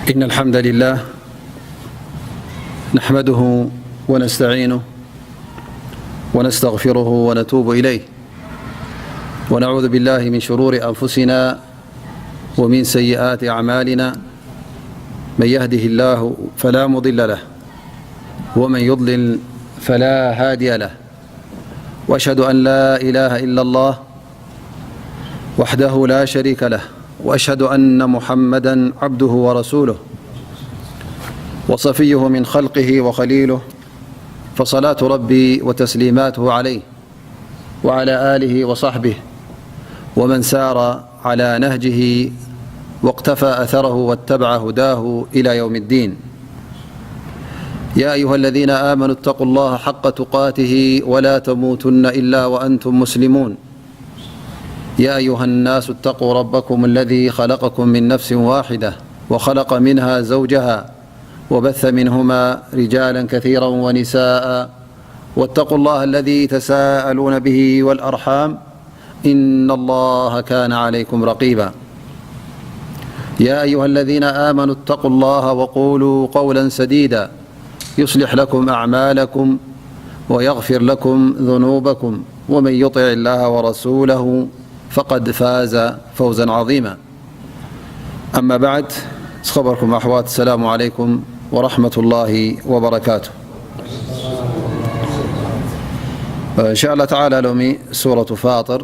إن الحمد لله نحمده ونستعينه ونستغفره ونتوب إليه، ونعوذ بالله من شرور أنفسنا ومن سيئات أعمالنا. من يهده الله فلا مضل له، ومن يضلل فلا هادي له. وأشهد أن لا إله إلا الله وحده لا شريك له، وأشهد أن محمدا عبده ورسوله، وصفيه من خلقه وخليله، فصلاة ربي وتسليماته عليه وعلى آله وصحبه ومن سار على نهجه واقتفى أثره واتبع هداه إلى يوم الدين. يا أيها الذين آمنوا اتقوا الله حق تقاته ولا تموتن إلا وأنتم مسلمون. يا أيها الناس اتقوا ربكم الذي خلقكم من نفس واحدة وخلق منها زوجها وبث منهما رجالا كثيرا ونساء، واتقوا الله الذي تساءلون به والأرحام، إن الله كان عليكم رقيبا. يا أيها الذين آمنوا اتقوا الله وقولوا قولا سديدا يصلح لكم أعمالكم ويغفر لكم ذنوبكم، ومن يطع الله ورسوله فقد فاز فوزا عظيما. أما بعد، ዝኸበርኩም ኣሕዋት፣ السلام عليكم ورحمة الله وبركاته. إن شاء الله تعالى ሎሚ ሱረቱ ፋጥር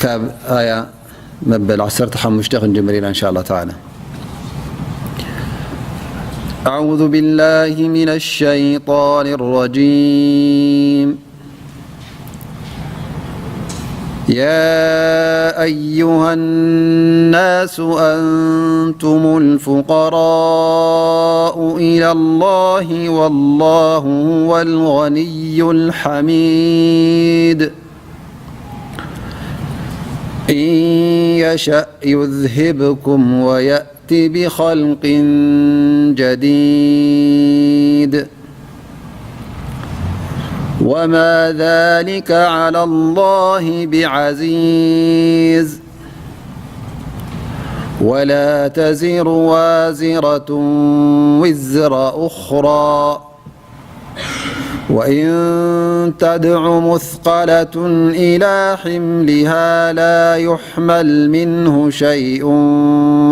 ካብ ኣያ መበል ዓሰርተ ሓሙሽተ ክንጅምር ኢና إن شاء الله تعالى. أعوذ بالله من الشيطان الرجيم. يا أيها الناس أنتم الفقراء إلى الله والله هو الغني الحميد. إن يشأ يذهبكم ويأت بخلق جديد، وما ذلك على الله بعزيز. ولا تزر وازرة وزر أخرى، وإن تدع مثقلة إلى حملها لا يحمل منه شيء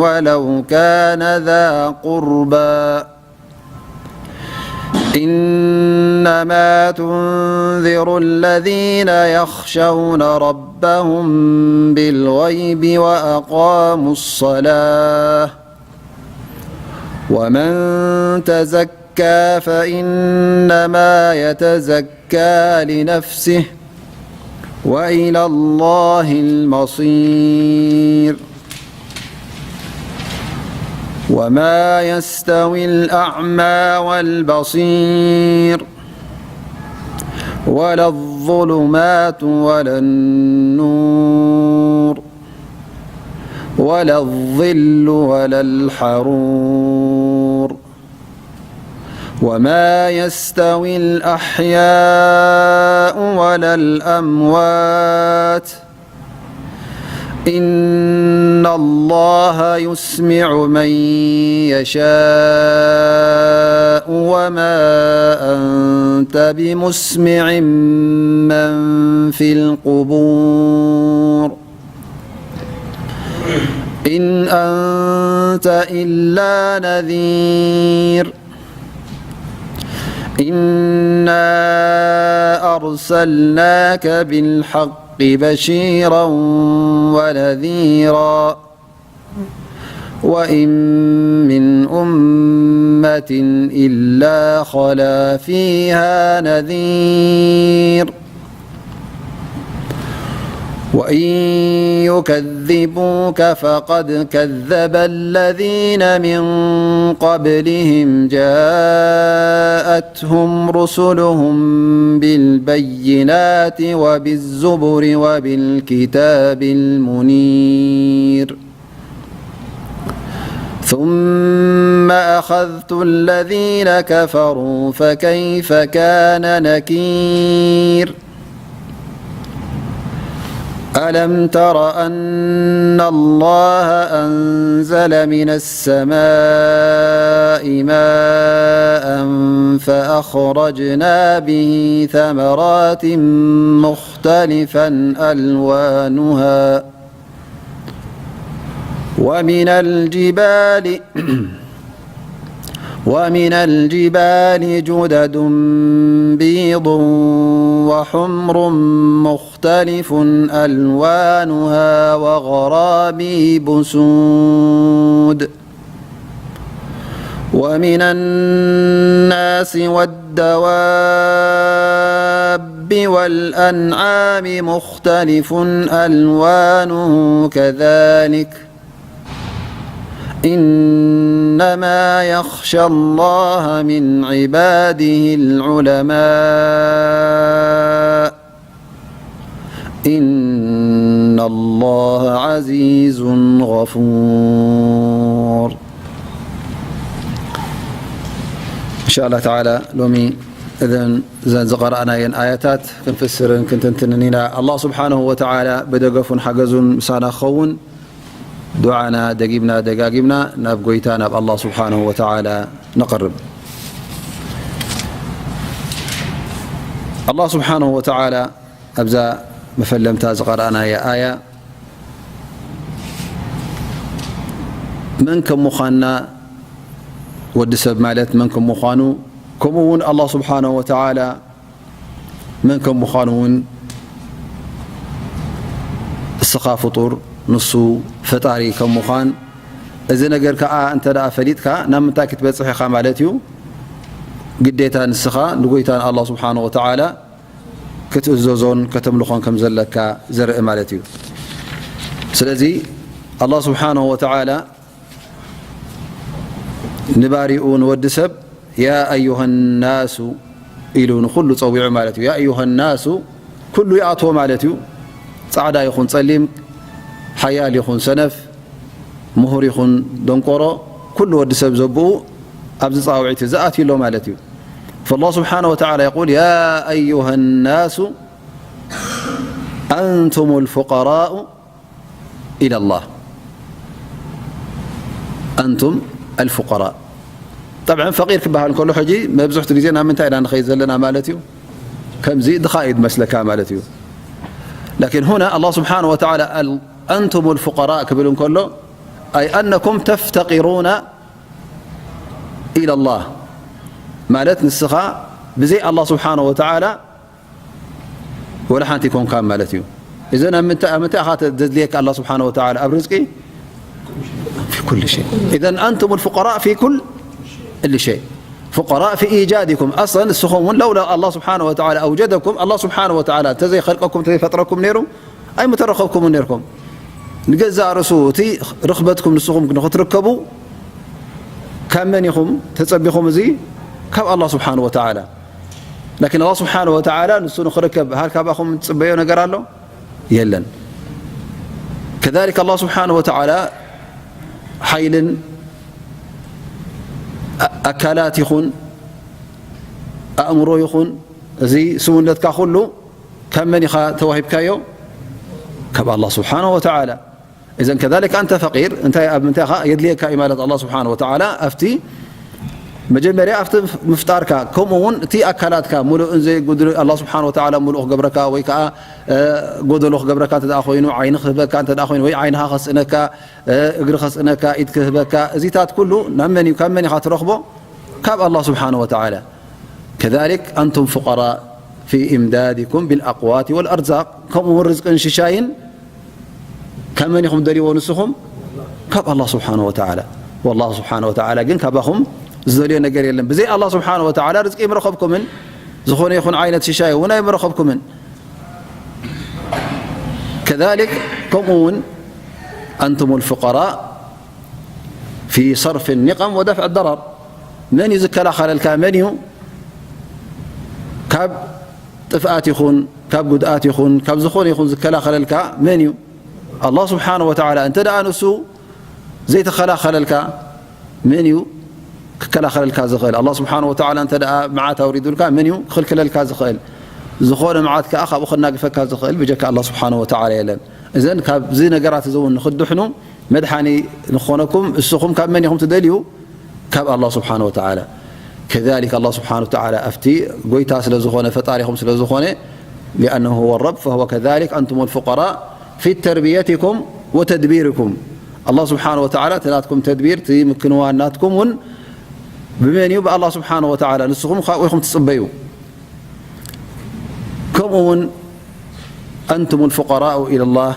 ولو كان ذا قربى. إنما تنذر الذين يخشون ربهم بالغيب وأقاموا الصلاة، ومن تزكى فإنما يتزكى لنفسه، وإلى الله المصير. وما يستوي الأعمى والبصير ولا الظلمات ولا النور ولا الظل ولا الحرور وما يستوي الأحياء ولا الأموات، إن الله يسمع من يشاء وما أنت بمسمع من في القبور. إن أنت إلا نذير. إنا أرسلناك بالحق بشيرا ونذيرا، وإن من أمة إلا خلا فيها نذير، وإن يكذبوك فقد كذب الذين من قبلهم جاءتهم رسلهم بالبينات وبالزبر وبالكتاب المنير. ثم أخذت الذين كفروا فكيف كان نكير. ألم تر أن الله أنزل من السماء ماء فأخرجنا به ثمرات مختلفا ألوانها ومن الجبال ومن الجبال جدد بيض وحمر مختلف ألوانها وغرابيب سود ومن الناس والدواب والأنعام مختلف ألوانه كذلك إنما يخشى الله من عباده العلماء إن الله عزيز غفور إن شاء الله تعالى ሎሚ እዘን እዘን ዝቐረኣናየን ኣያታት ክንፍስርን ክንትንትንን ኢና። ኣላህ ስብሓነሁ ወተዓላ ብደገፉን ሓገዙን ምሳና ክኸውን ዱዓና ደጊምና ደጋጊምና ናብ ጎይታ ናብ ኣላህ ስብሓነሁ ወተዓላ ነቕርብ። ኣላህ ስብሓነሁ ወተዓላ ኣብዛ መፈለምታ ዝቐረኣናያ ኣያ መን ከም ምዃንና፣ ወዲ ሰብ ማለት መን ከም ምዃኑ፣ ከምኡ እውን ኣላህ ስብሓነሁ ወተዓላ መን ከም ምዃኑ እውን፣ እስኻ ፍጡር፣ ንሱ ፈጣሪ ከም ምዃን፣ እዚ ነገር ከኣ እንተ ደኣ ፈሊጥካ ናብ ምንታይ ክትበጽሕ ኢኻ ማለት እዩ? ግዴታ ንስኻ ንጎይታ ንኣላህ ስብሓነሁ ወተዓላ ክትእዘዞን ከተምልኾን ከም ዘለካ ዘርኢ ማለት እዩ። ስለዚ ኣላህ ስብሓነሁ ወተዓላ ንባሪኡ ንወዲ ሰብ ያ ኣዩሃ ናሱ ኢሉ ንኹሉ ጸዊዑ ማለት እዩ። ያ ኣዩሃ ናሱ ኩሉ ይኣትዎ ማለት እዩ። ጻዕዳ ይኹን ጸሊም፣ ሓያል ይኹን ሰነፍ፣ ምሁር ይኹን ደንቆሮ፣ ኩሉ ወዲ ሰብ ዘብኡ ኣብዚ ጻውዒት እዚ ኣትዩ ኣሎ ማለት እዩ። فالله سبحانه وتعالى يقول يا أيها الناس أنتم الفقراء إلى الله أنتم الفقراء طبعا ፈቂር ክበሃል እንከሎ ሕጂ መብዝሕቱ ግዜ ናብ ምንታይ ኢና ንኸይድ ዘለና ማለት እዩ? ከምዚ ድኻ እዩ ዝመስለካ ማለት እዩ። لكن هنا الله سبحانه وتعالى أنتم الفقراء ክብል እንከሎ أي أنكم تفتقرون إلى الله ማለት ንስኻ ብዘይ ኣላህ ስብሓነሁ ወተዓላ ወላ ሓንቲ ኣይኮንካን ማለት እዩ። እዘን ኣብ ምንታይ ኣብ ምንታይ ኢኻ ዘድልየካ ኣላህ ስብሓነሁ ወተዓላ ኣብ ርዝቂ في كل شيء إذا أنتم الفقراء في كل شيء فقراء في إيجادكم أصلا ንስኹም እውን لولا الله سبحانه وتعالى أوجدكم ኣላህ ስብሓነሁ ወተዓላ እንተዘይኸልቀኩም እንተዘይፈጥረኩም ነይሩ ኣይምተረኸብኩምን ነርኩም። ንገዛእ ርእሱ እቲ ርኽበትኩም ንስኹም ንኽትርከቡ ካብ መን ኢኹም ተጸቢኹም? እዚ ካብ ኣላህ ስብሓነሁ ወተዓላ። ላኪን ኣላህ ስብሓነሁ ወተዓላ ንሱ ንኽርከብ ሃል ካባኹም ትጽበዮ ነገር ኣሎ? የለን። ከዛሊክ ኣላህ ስብሓነሁ ወተዓላ ሓይልን ኣ-፣ ኣካላት ይኹን ኣእምሮ ይኹን እዚ ስውነትካ ኩሉ ካብ መን ኢኻ ተዋሂብካዮ? ካብ ኣላህ ስብሓነሁ ወተዓላ። እዘን ከዛሊክ ኣንተ ፈቂር እንታይ ኣብ ምንታይ ኢኻ የድልየካ እዩ ማለት ኣላህ ስብሓነሁ ወተዓላ ኣብቲ መጀመርያ ኣብቲ ምፍጣርካ ከምኡ እውን እቲ ኣካላትካ ሙሉእን ዘይጉድል ኣላህ ስብሓነሁ ወተዓላ ሙሉእ ክገብረካ ወይ ከዓ እ፣ ጎደሎ ክገብረካ እንተ ደኣ ኮይኑ ዓይኒ ክህበካ እንተ ደኣ ኮይኑ ወይ ዓይንኻ ከስእነካ እ፣ እግሪ ከስእነካ ኢድ ክህበካ እዚታት ኩሉ ናብ መን እዩ ካብ መን ኢኻ ትረኽቦ? ካብ ኣላህ ስብሓነሁ ወተዓላ። كذلك أنتم فقراء في إمدادكم بالأقوات والأرزاق ከምኡ እውን ርዝቅን ሽሻይን ካብ መን ኢኹም ደልይዎ ንስኹም? ካብ ኣላህ ስብሓነሁ ወተዓላ። ወላህ ስብሓነሁ ወተዓላ ግን ካባኹም ዝደልዮ ነገር የለን። ብዘይ ኣላህ ስብሓነሁ ወተዓላ ርዝቂ ኣይምረኸብኩምን፣ ዝኾነ ይኹን ዓይነት ሽሻይ እውን ኣይምረኸብኩምን። ከዛሊክ ከምኡ እውን أنتم الفقراء في صرف النقم ودفع الضرر መን እዩ ዝከላኸለልካ? መን እዩ ካብ ጥፍኣት ይኹን ካብ ጉድኣት ይኹን ካብ ዝኾነ ይኹን ዝከላኸለልካ መን እዩ? ኣላህ ስብሓነሁ ወተዓላ። እንተ ደኣ ንሱ ዘይተኸላኸለልካ መን እዩ ክከላኸለልካ ዝኽእል? ኣላህ ስብሓነሁ ወተዓላ እንተ ደኣ መዓት ኣውሪዱልካ መን እዩ ክኽልክለልካ ዝኽእል? ዝኾነ መዓት ከኣ ካብኡ ከናግፈካ ዝኽእል ብጀካ ኣላህ ስብሓነሁ ወተዓላ የለን። እዘን ካብዚ ነገራት እዚ እውን ንኽድሕኑ መድሓኒ ንኾነኩም እስኹም ካብ መን ኢኹም ትደልዩ? ካብ ኣላህ ስብሓነሁ ወተዓላ። ከዛሊክ ኣላህ ስብሓነሁ ወተዓላ ኣብቲ ጎይታ ስለ ዝኾነ፣ ፈጣሪኹም ስለ ዝኾነ፣ ሊኣነሁ ሁወ ረብ፣ ፈሁወ ከዛሊክ ኣንቱሙል ፉቀራእ ፊ ተርቢየቲኩም ወተድቢሪኩም። ኣላህ ስብሓነሁ ወተዓላ እቲ ናትኩም ተድቢር፣ እቲ ምክንዋን ናትኩም እውን ብመን እዩ? ብኣላህ ስብሓነሁ ወተዓላ። ንስኹም ካብኡ ኢኹም ትጽበዩ። ከምኡ እውን ኣንቱሙል ፉቀራኡ ኢለላህ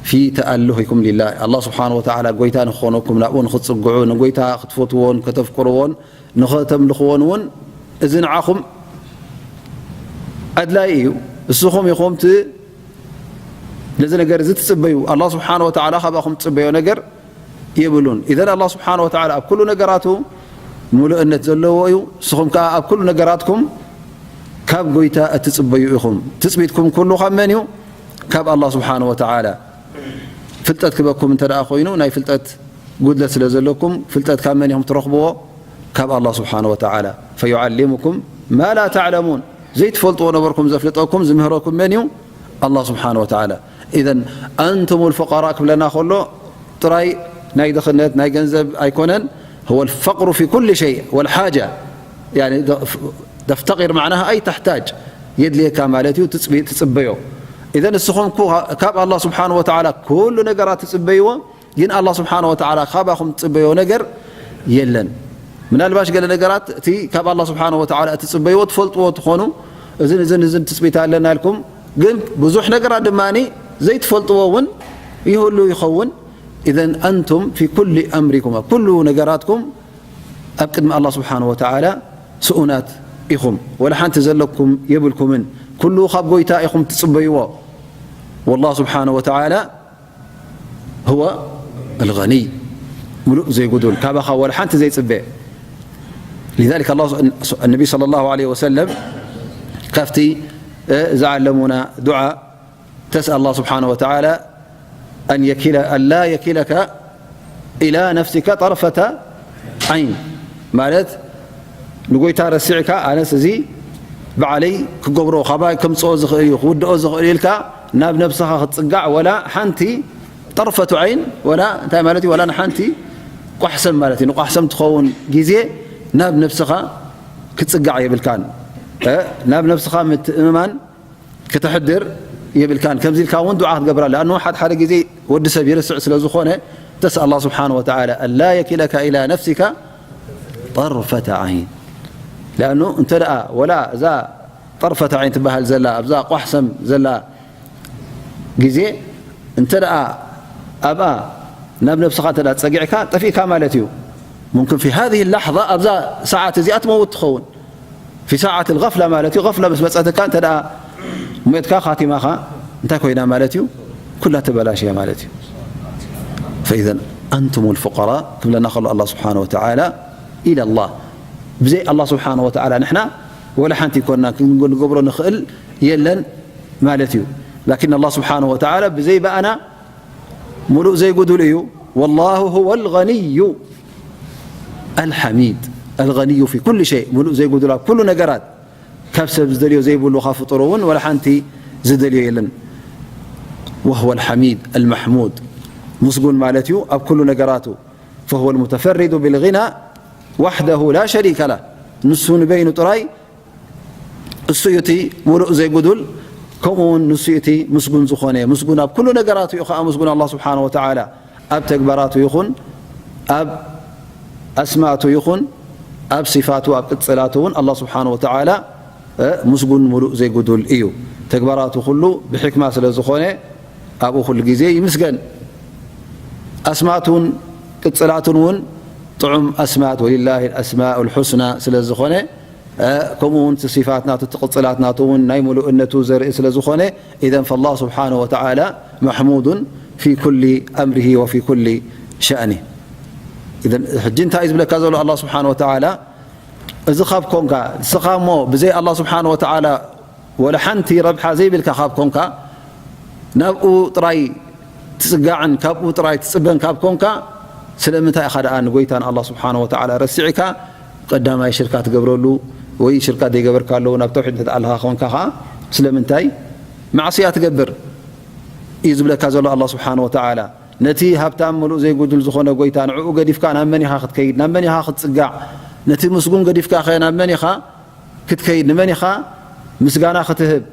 ፊ ተኣሉሂኩም ሊላህ። ኣላህ ስብሓነሁ ወተዓላ ጎይታ ንክኾነኩም፣ ናብኡ ንክትጽግዑ፣ ንጎይታ ክትፈትውዎን ከተፍቅርዎን ንኸተምልኽዎን እውን እዚ ንዓኹም ኣድላይ እዩ። እስኹም ኢኹም እቲ ነዚ ነገር እዚ ትጽበዩ። ኣላህ ስብሓነሁ ወተዓላ ካባኹም ትጽበዮ ነገር የብሉን። ኢዘን ኣላህ ስብሓነሁ ወተዓላ ኣብ ኩሉ ነገራቱ ምሉእነት ዘለዎ እዩ። ንስኹም ከኣ ኣብ ኩሉ ነገራትኩም ካብ ጎይታ እትጽበዩ ኢኹም። ትጽቢትኩም ኩሉ ካብ መን እዩ? ካብ ኣላህ ስብሓነሁ ወተዓላ። ፍልጠት ክበኩም እንተ ደኣ ኮይኑ፣ ናይ ፍልጠት ጉድለት ስለ ዘለኩም፣ ፍልጠት ካብ መን ኢኹም ትረኽብዎ? ካብ ኣላህ ስብሓነሁ ወተዓላ። ፈዩዓሊሙኩም ማ ላ ተዕለሙን፣ ዘይትፈልጥዎ ነበርኩም ዘፍልጠኩም፣ ዝምህረኩም መን እዩ? ኣላህ ስብሓነሁ ወተዓላ። ኢዘን ኣንቱሙል ፉቀራእ ክብለና ከሎ ጥራይ ናይ ድኽነት፣ ናይ ገንዘብ ኣይኮነን። ሁወል ፈቅሩ ፊ ኩሊ ሸይእ ወል ሓጃ። ያኒ ተፍተቂር ማዕናሃ ኣይ ተሕታጅ፣ የድልየካ ማለት እዩ፣ ትጽቢ-፣ ትጽበዮ። ኢዘን ንስኹም ኩ-፣ ካብ ኣላህ ስብሓነሁ ወተዓላ ኩሉ ነገራት ትጽበይዎ፣ ግን ኣላህ ስብሓነሁ ወተዓላ ካባኹም ትጽበዮ ነገር የለን። ምናልባሽ ገለ ነገራት እቲ ካብ ኣላህ ስብሓነሁ ወተዓላ እትጽበይዎ ትፈልጥዎ ትኾኑ፣ እዝን እዝን እዝን ትጽቢት ኣለና ኢልኩም፣ ግን ብዙሕ ነገራት ድማ ዘይትፈልጥዎ እውን ይህሉ ይኸውን። ኢዘን ኣንቱም ፊ ኩሊ ኣምሪኩም፣ ኣብ ኩሉ ነገራትኩም ኣብ ቅድሚ ኣላህ ስብሓነሁ ወተዓላ ስኡናት ኢኹም። ወላ ሓንቲ ዘለኩም የብልኩምን። ኩሉ ካብ ጎይታ ኢኹም ትጽበይዎ። ወላህ ስብሓነሁ ወተዓላ ሁወ ኣልገኒይ፣ ምሉእ ዘይጉዱል፣ ካባኻ ወላ ሓንቲ ዘይጽበ። لذلك الله، النبي صلى الله عليه وسلم ካብቲ፣ እ፣ ዝዓለሙና ዱዓ፣ تسأل الله سبحانه وتعالى أن يكل-، أن لا يكلك إلى نفسك طرفة عين ማለት ንጎይታ ረሲዕካ፣ ኣነስ እዚ ባዕለይ ክገብሮ፣ ካባይ ከምጽኦ ዝኽእል እዩ፣ ክውድኦ ዝኽእል እዩ ኢልካ ናብ ነብስኻ ክትጽጋዕ ወላ ሓንቲ ጠርፈቱ ዓይን፣ ወላ እንታይ ማለት እዩ? ወላ ንሓንቲ ቋሕሰም ማለት እዩ። ንቋሕሰም ትኸውን ግዜ ናብ ነብስኻ ክትጽጋዕ የብልካን። እ፣ ናብ ነብስኻ ምትእምማን ክተሕድር የብልካን። ከምዚ ኢልካ እውን ዱዓ ክትገብር ኣለ። ኣኑ ሓደ ሓደ ግዜ ወዲ ሰብ ይርስዕ ስለ ዝኾነ፣ ተስኣል ኣላህ ስብሓነሁ ወተዓላ ኣላ የኪለካ ኢላ ነፍሲካ ጠርፈተ ዓይን። ለኣኑ እንተ ደኣ ወላ እዛ ጠርፈተ ዓይን ትበሃል ዘላ፣ ኣብዛ ቋሕሰም ዘላ ግዜ እንተ ደኣ ኣብኣ ናብ ነብስኻ እንተ ደኣ ጸጊዕካ፣ ጠፊእካ ማለት እዩ። ሙምክን ፊ ሃዚህ ላሕዛ፣ ኣብዛ ሰዓት እዚኣ ትመውት ትኸውን። ፊ ሰዓት ልገፍላ ማለት እዩ። ገፍላ ምስ መጸትካ እንተ ደኣ ሞትካ፣ ካቲማኻ እንታይ ኮይና ማለት እዩ? ኩላ ተበላሽያ ማለት እዩ። ፈኢዘን ኣንቱም ልፉቀራ ክብለና ከሎ ኣላህ ስብሓነ ወተዓላ ኢለላህ፣ ብዘይ ኣላህ ስብሓነ ወተዓላ ንሕና ወላ ሓንቲ ይኮንና፣ ክንገብሮ ንኽእል የለን ማለት እዩ። ላኪን ኣላህ ስብሓነ ወተዓላ ብዘይ ብኣና ሙሉእ ዘይጉዱል እዩ። ወላሁ ሁወ ልገኒዩ ኣልሓሚድ። ኣልገኒዩ ፊ ኩል ሸይ፣ ሙሉእ ዘይጉዱል ኣብ ኩሉ ነገራት። ካብ ሰብ ዝደልዮ ዘይብሉ፣ ካብ ፍጡሩ እውን ወላ ሓንቲ ዝደልዮ የለን። ወሁወ ልሓሚድ ኣልመሕሙድ፣ ምስጉን ማለት እዩ ኣብ ኩሉ ነገራቱ። ፈሁወ ልሙተፈሪዱ ብልጊና ዋሕደሁ ላ ሸሪከ ላህ፣ ንሱ ንበይኑ ጥራይ እሱ እዩ እቲ ሙሉእ ዘይጉዱል፣ ከምኡ እውን ንሱ እዩ እቲ ምስጉን ዝኾነ። ምስጉን ኣብ ኩሉ ነገራቱ እዩ ኸዓ ምስጉን ኣላህ ስብሓነሁ ወተዓላ፣ ኣብ ተግባራቱ ይኹን፣ ኣብ ኣስማቱ ይኹን፣ ኣብ ሲፋቱ፣ ኣብ ቅጽላቱ እውን ኣላህ ስብሓነሁ ወተዓላ፣ እ፣ ምስጉን ሙሉእ ዘይጉዱል እዩ። ተግባራቱ ኩሉ ብሕክማ ስለ ዝኾነ ኣብኡ ኩሉ ግዜ ይምስገን። ኣስማቱን ቅጽላቱን እውን ጥዑም ኣስማት፣ ወሊላሂ ኣልኣስማኡል ሑስና ስለ ዝኾነ፣ እ፣ ከምኡ እውን እቲ ሲፋት ናቱ፣ እቲ ቅጽላት ናቱ እውን ናይ ሙሉእነቱ ዘርኢ ስለ ዝኾነ፣ ኢዘን ፈላህ ስብሓነሁ ወተዓላ መሕሙዱን ፊ ኩሊ ኣምሪሂ ወፊ ኩሊ ሸእኒ። ኢዘን ሕጂ እንታይ እዩ ዝብለካ ዘሎ ኣላህ ስብሓነሁ ወተዓላ? እዚ ካብ ኮንካ፣ ንስኻ እሞ ብዘይ ኣላህ ስብሓነሁ ወተዓላ ወላ ሓንቲ ረብሓ ዘይብልካ ካብ ኮንካ፣ ናብኡ ጥራይ ትጽጋዕን ካብኡ ጥራይ ትጽበን ካብ ኮንካ፣ ስለምንታይ ኢኻ ደኣ ንጎይታ ንኣላህ ስብሓነሁ ወተዓላ ረሲዕካ ቀዳማይ ሽርካ ትገብረሉ፣ ወይ ሽርካ ዘይገበርካ ኣለዉ፣ ናብ ተውሒድ እንተ ኣልኻ ኾንካ ኸዓ፣ ስለምንታይ ማዕስያ ትገብር እዩ ዝብለካ ዘሎ ኣላህ ስብሓነ ወተዓላ። ነቲ ሃብታም ምሉእ ዘይጉድል ዝኾነ ጎይታ ንዕኡ ገዲፍካ ናብ መን ኢኻ ክትከይድ? ናብ መን ኢኻ ክትጽጋዕ? ነቲ ምስጉን ገዲፍካ ኸ ናብ መን ኢኻ ክትከይድ? ንመን ኢኻ ምስጋና ክትህብ?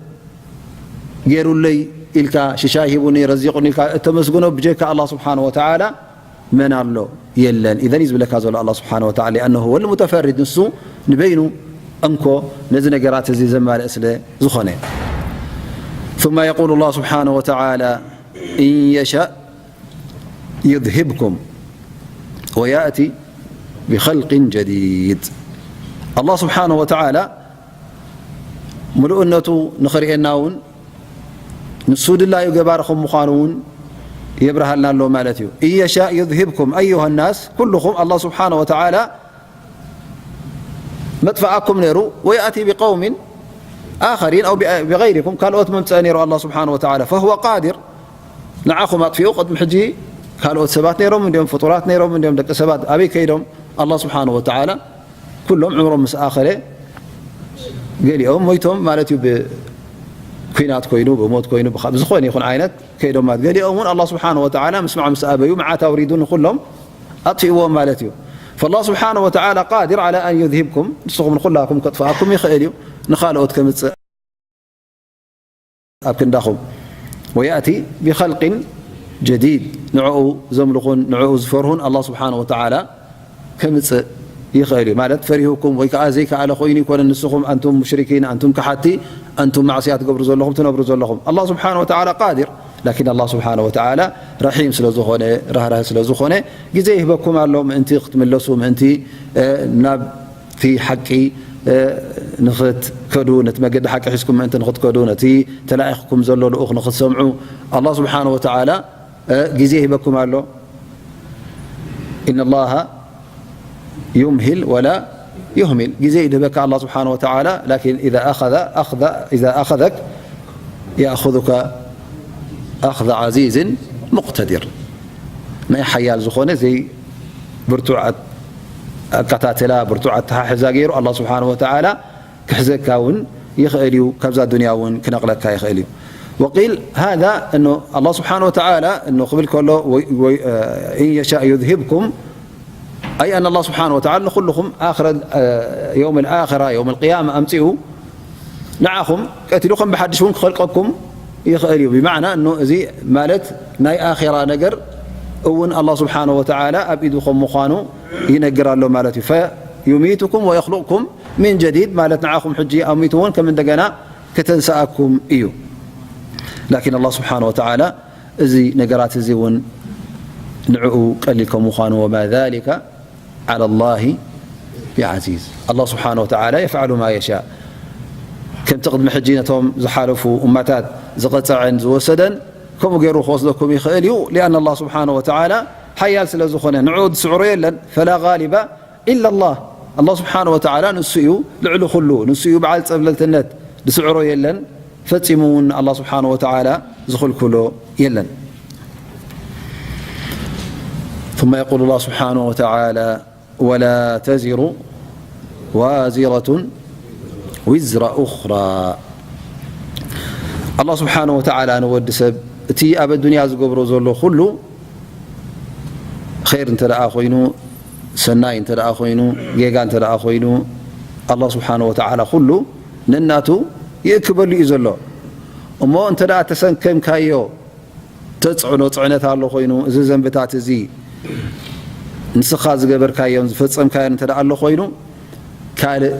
ገይሩለይ ኢልካ፣ ሽሻይ ሂቡኒ፣ ረዚቑኒ ኢልካ እተመስግኖ ብጀካ ኣላህ ስብሓነ ወተዓላ መን ኣሎ? የለን። ኢዘን እዩ ዝብለካ ዘሎ ኣላህ ስብሓነ ወተዓላ፣ ሊኣነሁ ሁወል ሙተፈሪድ፣ ንሱ ንበይኑ እንኮ ነዚ ነገራት እዚ ዘማልእ ስለ ዝኾነ። ثم يقول الله سبحانه وتعالى: إن يشأ يذهبكم ويأتي بخلق جديد. ኣላህ ስብሓነ ወተዓላ ምሉእነቱ ንኽርእየና እውን ንሱ ድላዩ ገባሪ ከም ምዃኑ እውን የብርሃልና ኣሎ ማለት እዩ። إن يشأ يذهبكم أيها الناس، ኩልኹም ኣላህ ስብሓነ ወተዓላ መጥፍኣኩም ነይሩ፣ ويأتي بقوم آخرين أو بغيركم، ካልኦት መምፅአ ነይሩ ኣላህ ስብሓነ ወተዓላ። فهو قادر ንዓኹም ኣጥፊኡ። ቅድሚ ሕጂ ካልኦት ሰባት ነይሮም እንዲዮም፣ ፍጡራት ነይሮም እንዲዮም፣ ደቂ ሰባት ኣበይ ከይዶም? ኣላህ ስብሓነ ወተዓላ ኩሎም ዕምሮም ምስ ኣኸለ፣ ገሊኦም ሞይቶም ማለት እዩ፣ ብኲናት ኮይኑ፣ ብሞት ኮይኑ፣ ብኻ-፣ ብዝኾነ ይኹን ዓይነት ከይዶም ማለት። ገሊኦም እውን ኣላህ ስብሓነ ወተዓላ ምስማዕ ምስ ኣበዩ፣ መዓት ኣውሪዱ ንኹሎም ኣጥፊእዎም ማለት እዩ። فالله سبحانه وتعالى قادر على أن يذهبكم، ንስኹም ንኹላኩም ከጥፍኣኩም ይኽእል እዩ፣ ንኻልኦት ከምጽእ ኣብ ክንዳኹም። ويأتي بخلق جديد، ንዕኡ ዘምልኹን ንዕኡ ዝፈርሁን ኣላህ ስብሓነ ወተዓላ ከምጽእ ይኽእል እዩ። ማለት ፈሪሁኩም ወይ ከኣ ዘይከኣለ ኮይኑ ይኮነ፣ ንስኹም ኣንቱም ሙሽሪኪን፣ ኣንቱም ከሓድቲ፣ ኣንቱም ማዕስያ ትገብሩ ዘለኹም፣ ትነብሩ ዘለኹም። ኣላህ ስብሓነ ወተዓላ ቃዲር፣ ላኪን ኣላህ ስብሓነ ወተዓላ ረሒም ስለ ዝኾነ፣ ራህራህ ስለ ዝኾነ፣ ግዜ ይህበኩም ኣሎ ምእንቲ ክትምለሱ፣ ምእንቲ፣ እ፣ ናብቲ ሓቂ፣ እ፣ ንኽትከዱ፣ ነቲ መገዲ ሓቂ ሒዝኩም ምእንቲ ንኽትከዱ፣ ነቲ ተላኢኽኩም ዘሎ ልኡኽ ንኽትሰምዑ፣ ኣላህ ስብሓነ ወተዓላ እ፣ ግዜ ይህበኩም ኣሎ። إن الله يمهل ولا يهمل، ግዜ እዩ ዝህበካ ኣላህ ስብሓነ ወተዓላ። ላኪን إذا أخذ، أخذ، إذا أخذك يأخذك أخذ عزيز مقتدر، ናይ ሓያል ዝኾነ ዘይ ብርቱዕ ኣት-፣ ኣከታትላ፣ ብርቱዕ ኣተሓሕዛ ገይሩ ኣላህ ስብሓነ ወተዓላ ክሕዘካ እውን ይኽእል እዩ፣ ካብዛ ዱንያ እውን ክነቕለካ ይኽእል እዩ። وقيل هذا، እኖ ኣላህ ስብሓነ ወተዓላ እኖ ክብል ከሎ፣ ወይ፣ ወይ፣ እ፣ إن يشاء يذهبكم، أي أن الله سبحانه وتعالى ንኹልኹም ኣኽረ-፣ እ፣ የውም ኣልኣኽራ፣ የውም ኣልቅያማ ኣምጺኡ ንዓኹም ቀቲሉ ከም ብሓድሽ እውን ክኸልቀኩም ይኽእል እዩ። ብማዕና እኖ እዚ ማለት ናይ ኣኼራ ነገር እውን ኣላህ ስብሓነ ወተዓላ ኣብ ኢዱ ከም ምዃኑ ይነግር ኣሎ ማለት እዩ። فيميتكم ويخلقكم من جديد ማለት ንዓኹም ሕጂ ኣሚቱ እውን ከም እንደገና ከተንስኣኩም እዩ። ላኪን ኣላህ ስብሓነ ወተዓላ እዚ ነገራት እዚ እውን ንዕኡ ቀሊል ከም ምዃኑ، وما ذلك على الله بعزيز، ኣላህ ስብሓነ ወተዓላ يفعل ما يشاء። ከምቲ ቅድሚ ሕጂ ነቶም ዝሓለፉ እማታት ዝቐጸዐን ዝወሰደን ከምኡ ገይሩ ክወስደኩም ይኽእል እዩ። لأن الله سبحانه وتعالى ሓያል ስለ ዝኾነ ንዕኡ ዝስዕሮ የለን። فلا غالب إلا الله، ኣላህ ስብሓነ ወተዓላ ንሱ እዩ ልዕሊ ኩሉ፣ ንሱ እዩ በዓል ጸብለልትነት፣ ዝስዕሮ የለን። ፈጺሙ እውን ኣላህ ስብሓነ ወተዓላ ዝኽልክሎ የለን። ثم يقول الله سبحانه وتعالى: ولا تزر وازرة وزر أخرى. ኣላህ ስብሓነ ወተዓላ ንወዲ ሰብ እቲ ኣብ ኣዱንያ ዝገብሮ ዘሎ ኩሉ ኸይር እንተ ደኣ ኮይኑ፣ ሰናይ እንተ ደኣ ኮይኑ፣ ጌጋ እንተ ደኣ ኮይኑ፣ ኣላህ ስብሓነ ወተዓላ ኩሉ ነናቱ ይእክበሉ እዩ ዘሎ። እሞ እንተ ደኣ ተሰከምካዮ ተጽዕኖ ጽዕነት ኣሎ ኮይኑ፣ እዚ ዘንብታት እዚ ንስኻ ዝገበርካዮን ዝፈጸምካዮን እንተ ደኣ ኣሎ ኮይኑ፣ ካልእ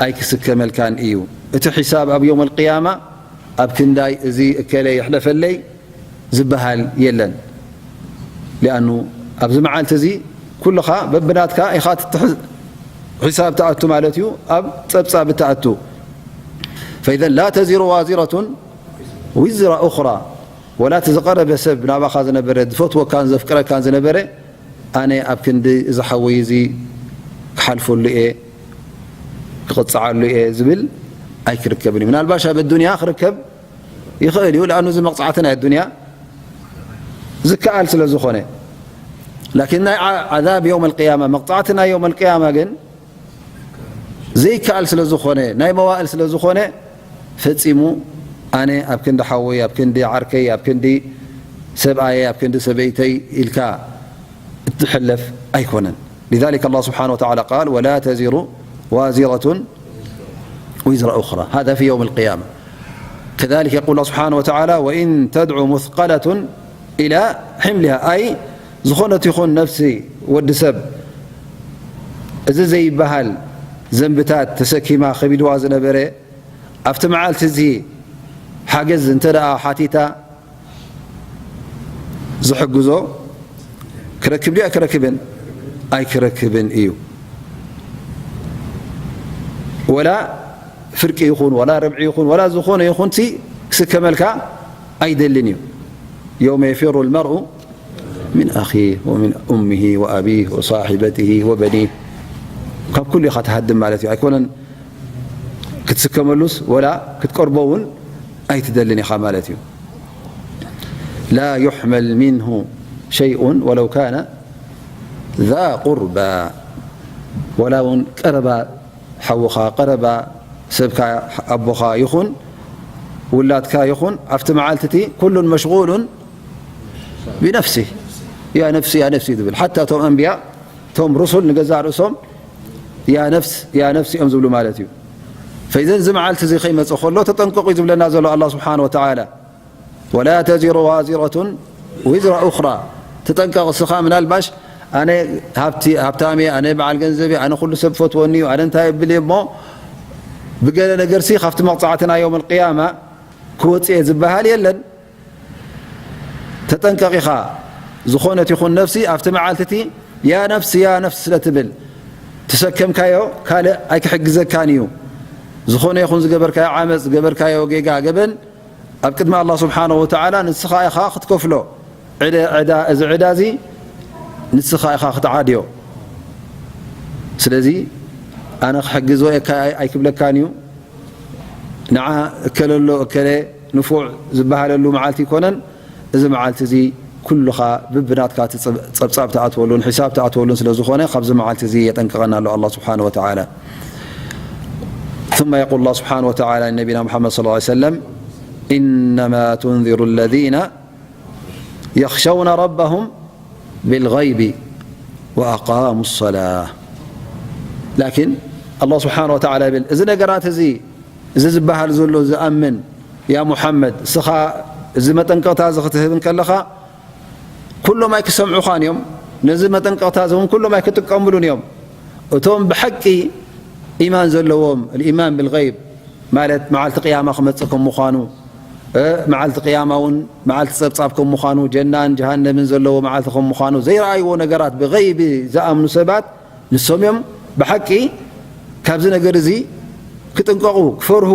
ኣይክስከመልካን እዩ። እቲ ሒሳብ ኣብ የውም ኣልቅያማ ኣብ ክንዳይ እዚ እከለ ይሕለፈለይ ዝበሃል የለን። ሊኣኑ ኣብዚ መዓልቲ እዚ ኩልኻ በብናትካ ኢኻ ትትሕ-፣ ሒሳብ ትኣቱ ማለት እዩ፣ ኣብ ጸብጻብ ትኣቱ። فإذا لا تزر وازرة وزر أخرى، ወላ እቲ ዝቐረበ ሰብ ናባኻ ዝነበረ፣ ዝፈትወካን ዘፍቅረካን ዝነበረ፣ ኣነ ኣብ ክንዲ እዚ ሓወይ እዚ ክሓልፈሉ እየ፣ ክቕጽዓሉ እየ ዝብል ኣይክርከብን እዩ። ምናልባሽ ኣብ ኣዱንያ ክርከብ ይኽእል እዩ፣ ለኣኑ እዚ መቕጻዕቲ ናይ ኣዱንያ ዝከኣል ስለ ዝኾነ። ላኪን ናይ ዓ-፣ ዓዛብ የውም ኣልቅያማ፣ መቕጻዕቲ ናይ የውም ኣልቅያማ ግን ዘይከኣል ስለ ዝኾነ፣ ናይ መዋእል ስለ ዝኾነ፣ ፈጺሙ ኣነ ኣብ ክንዲ ሓወይ፣ ኣብ ክንዲ ዓርከይ፣ ኣብ ክንዲ ሰብኣየ፣ ኣብ ክንዲ ሰበይተይ ኢልካ እትሕለፍ ኣይኮነን። لذلك الله سبحانه وتعالى قال: ولا تزر وازرة وزر أخرى. هذا في يوم القيامة. كذلك يقول الله سبحانه وتعالى: وإن تدع مثقلة إلى حملها، أي ዝኾነት ይኹን ነፍሲ ወዲ ሰብ እዚ ዘይበሃል ዘንብታት ተሰኪማ ከቢድዋ ዝነበረ ኣብቲ መዓልቲ እዚ ሓገዝ እንተ ደኣ ሓቲታ ዝሕግዞ ክረክብ ድዩ ኣይክረክብን? ኣይክረክብን እዩ። ወላ ፍርቂ ይኹን፣ ወላ ርብዒ ይኹን፣ ወላ ዝኾነ ይኹን ሲ ክስከመልካ ኣይደልን እዩ። يوم يفر المرء من أخيه ومن أمه وأبيه وصاحبته وبنيه። ካብ ኩሉ ኢኻ ትሃድም ማለት እዩ። ኣይኮነን ክትስከመሉስ ወላ ክትቀርቦ እውን ኣይትደልን ኢኻ ማለት እዩ። لا يحمل منه شيء ولو كان ذا قربى። ወላ እውን ቀረባ ሓውኻ፣ ቀረባ ሰብካ፣ ኣቦኻ ይኹን ውላድካ ይኹን፣ ኣብቲ መዓልቲ እቲ ኩሉን መሽጉሉን ቢነፍሲ፣ ያ ነፍሲ፣ ያ ነፍሲ ዝብል። ሓታ እቶም ኣንብያ፣ እቶም ሩሱል ንገዛእ ርእሶም ያ ነፍስ፣ ያ ነፍስ እዮም ዝብሉ ማለት እዩ። ፈኢዘን እዚ መዓልቲ እዚ ከይመጽእ ከሎ ተጠንቀቑ እዩ ዝብለና ዘሎ ኣላህ ስብሓነ ወተዓላ። ولا تزر وازرة وزر أخرى። ተጠንቀቕ እስኻ፣ ምናልባሽ ኣነ ሃብቲ-፣ ሃብታም እየ፣ ኣነ በዓል ገንዘብ እየ፣ ኣነ ኩሉ ሰብ ፈትወኒ እዩ፣ ኣነ እንታይ የብል እየ እሞ ብገለ ነገርሲ ካብቲ መቕጻዕቲ ናይ የውመል ቅያማ ክወጽእ እየ ዝበሃል የለን። ተጠንቀቕ ኢኻ። ዝኾነት ይኹን ነፍሲ ኣብቲ መዓልቲ እቲ ያ ነፍስ፣ ያ ነፍስ ስለ ትብል፣ ትሰከምካዮ ካልእ ኣይክሕግዘካን እዩ። ዝኾነ ይኹን ዝገበርካዮ ዓመጽ፣ ዝገበርካዮ ጌጋ፣ ገበን ኣብ ቅድሚ ኣላህ ስብሓነሁ ወተዓላ ንስኻ ኢኻ ክትከፍሎ። ዕደ-፣ ዕዳ፣ እዚ ዕዳ እዚ ንስኻ ኢኻ ክትዓድዮ። ስለዚ ኣነ ክሕግዞ እየ ኣይ-፣ ኣይክብለካን እዩ። ንዓ እከለሎ እከለ ንፉዕ ዝበሃለሉ መዓልቲ ኣይኮነን። እዚ መዓልቲ እዚ ኩልኻ ብብናትካ እቲ ጸብ-፣ ጸብጻብ ትኣትወሉን ሒሳብ ትኣትወሉን ስለ ዝኾነ፣ ካብዚ መዓልቲ እዚ የጠንቅቐና ኣሎ ኣላህ ስብሓነሁ ወተዓላ። ثم يقول الله سبحانه وتعالى لنبينا محمد صلى الله عليه وسلم: إنما تنذر الذين يخشون ربهم بالغيب وأقاموا الصلاة. ላኪን ኣላህ ስብሓነሁ ወተዓላ ይብል፣ እዚ ነገራት እዚ፣ እዚ ዝበሃል ዘሎ ዝኣምን፣ ያ ሙሓመድ፣ እስኻ እዚ መጠንቀቕታ እዚ ክትህብ እንከለኻ፣ ኩሎም ኣይክሰምዑኻን እዮም። ነዚ መጠንቀቕታ እዚ እውን ኩሎም ኣይክጥቀሙሉን እዮም። እቶም ብሓቂ ኢማን ዘለዎም፣ الإيمان بالغيب ማለት መዓልቲ ቅያማ ክመጽእ ከም ምዃኑ፣ እ፣ መዓልቲ ቅያማ እውን መዓልቲ ጸብጻብ ከም ምዃኑ፣ ጀናን ጀሃነምን ዘለዎ መዓልቲ ከም ምዃኑ ዘይረኣይዎ ነገራት ብገይቢ ዝኣምኑ ሰባት ንሶም እዮም ብሓቂ ካብዚ ነገር እዚ ክጥንቀቑ፣ ክፈርሁ፣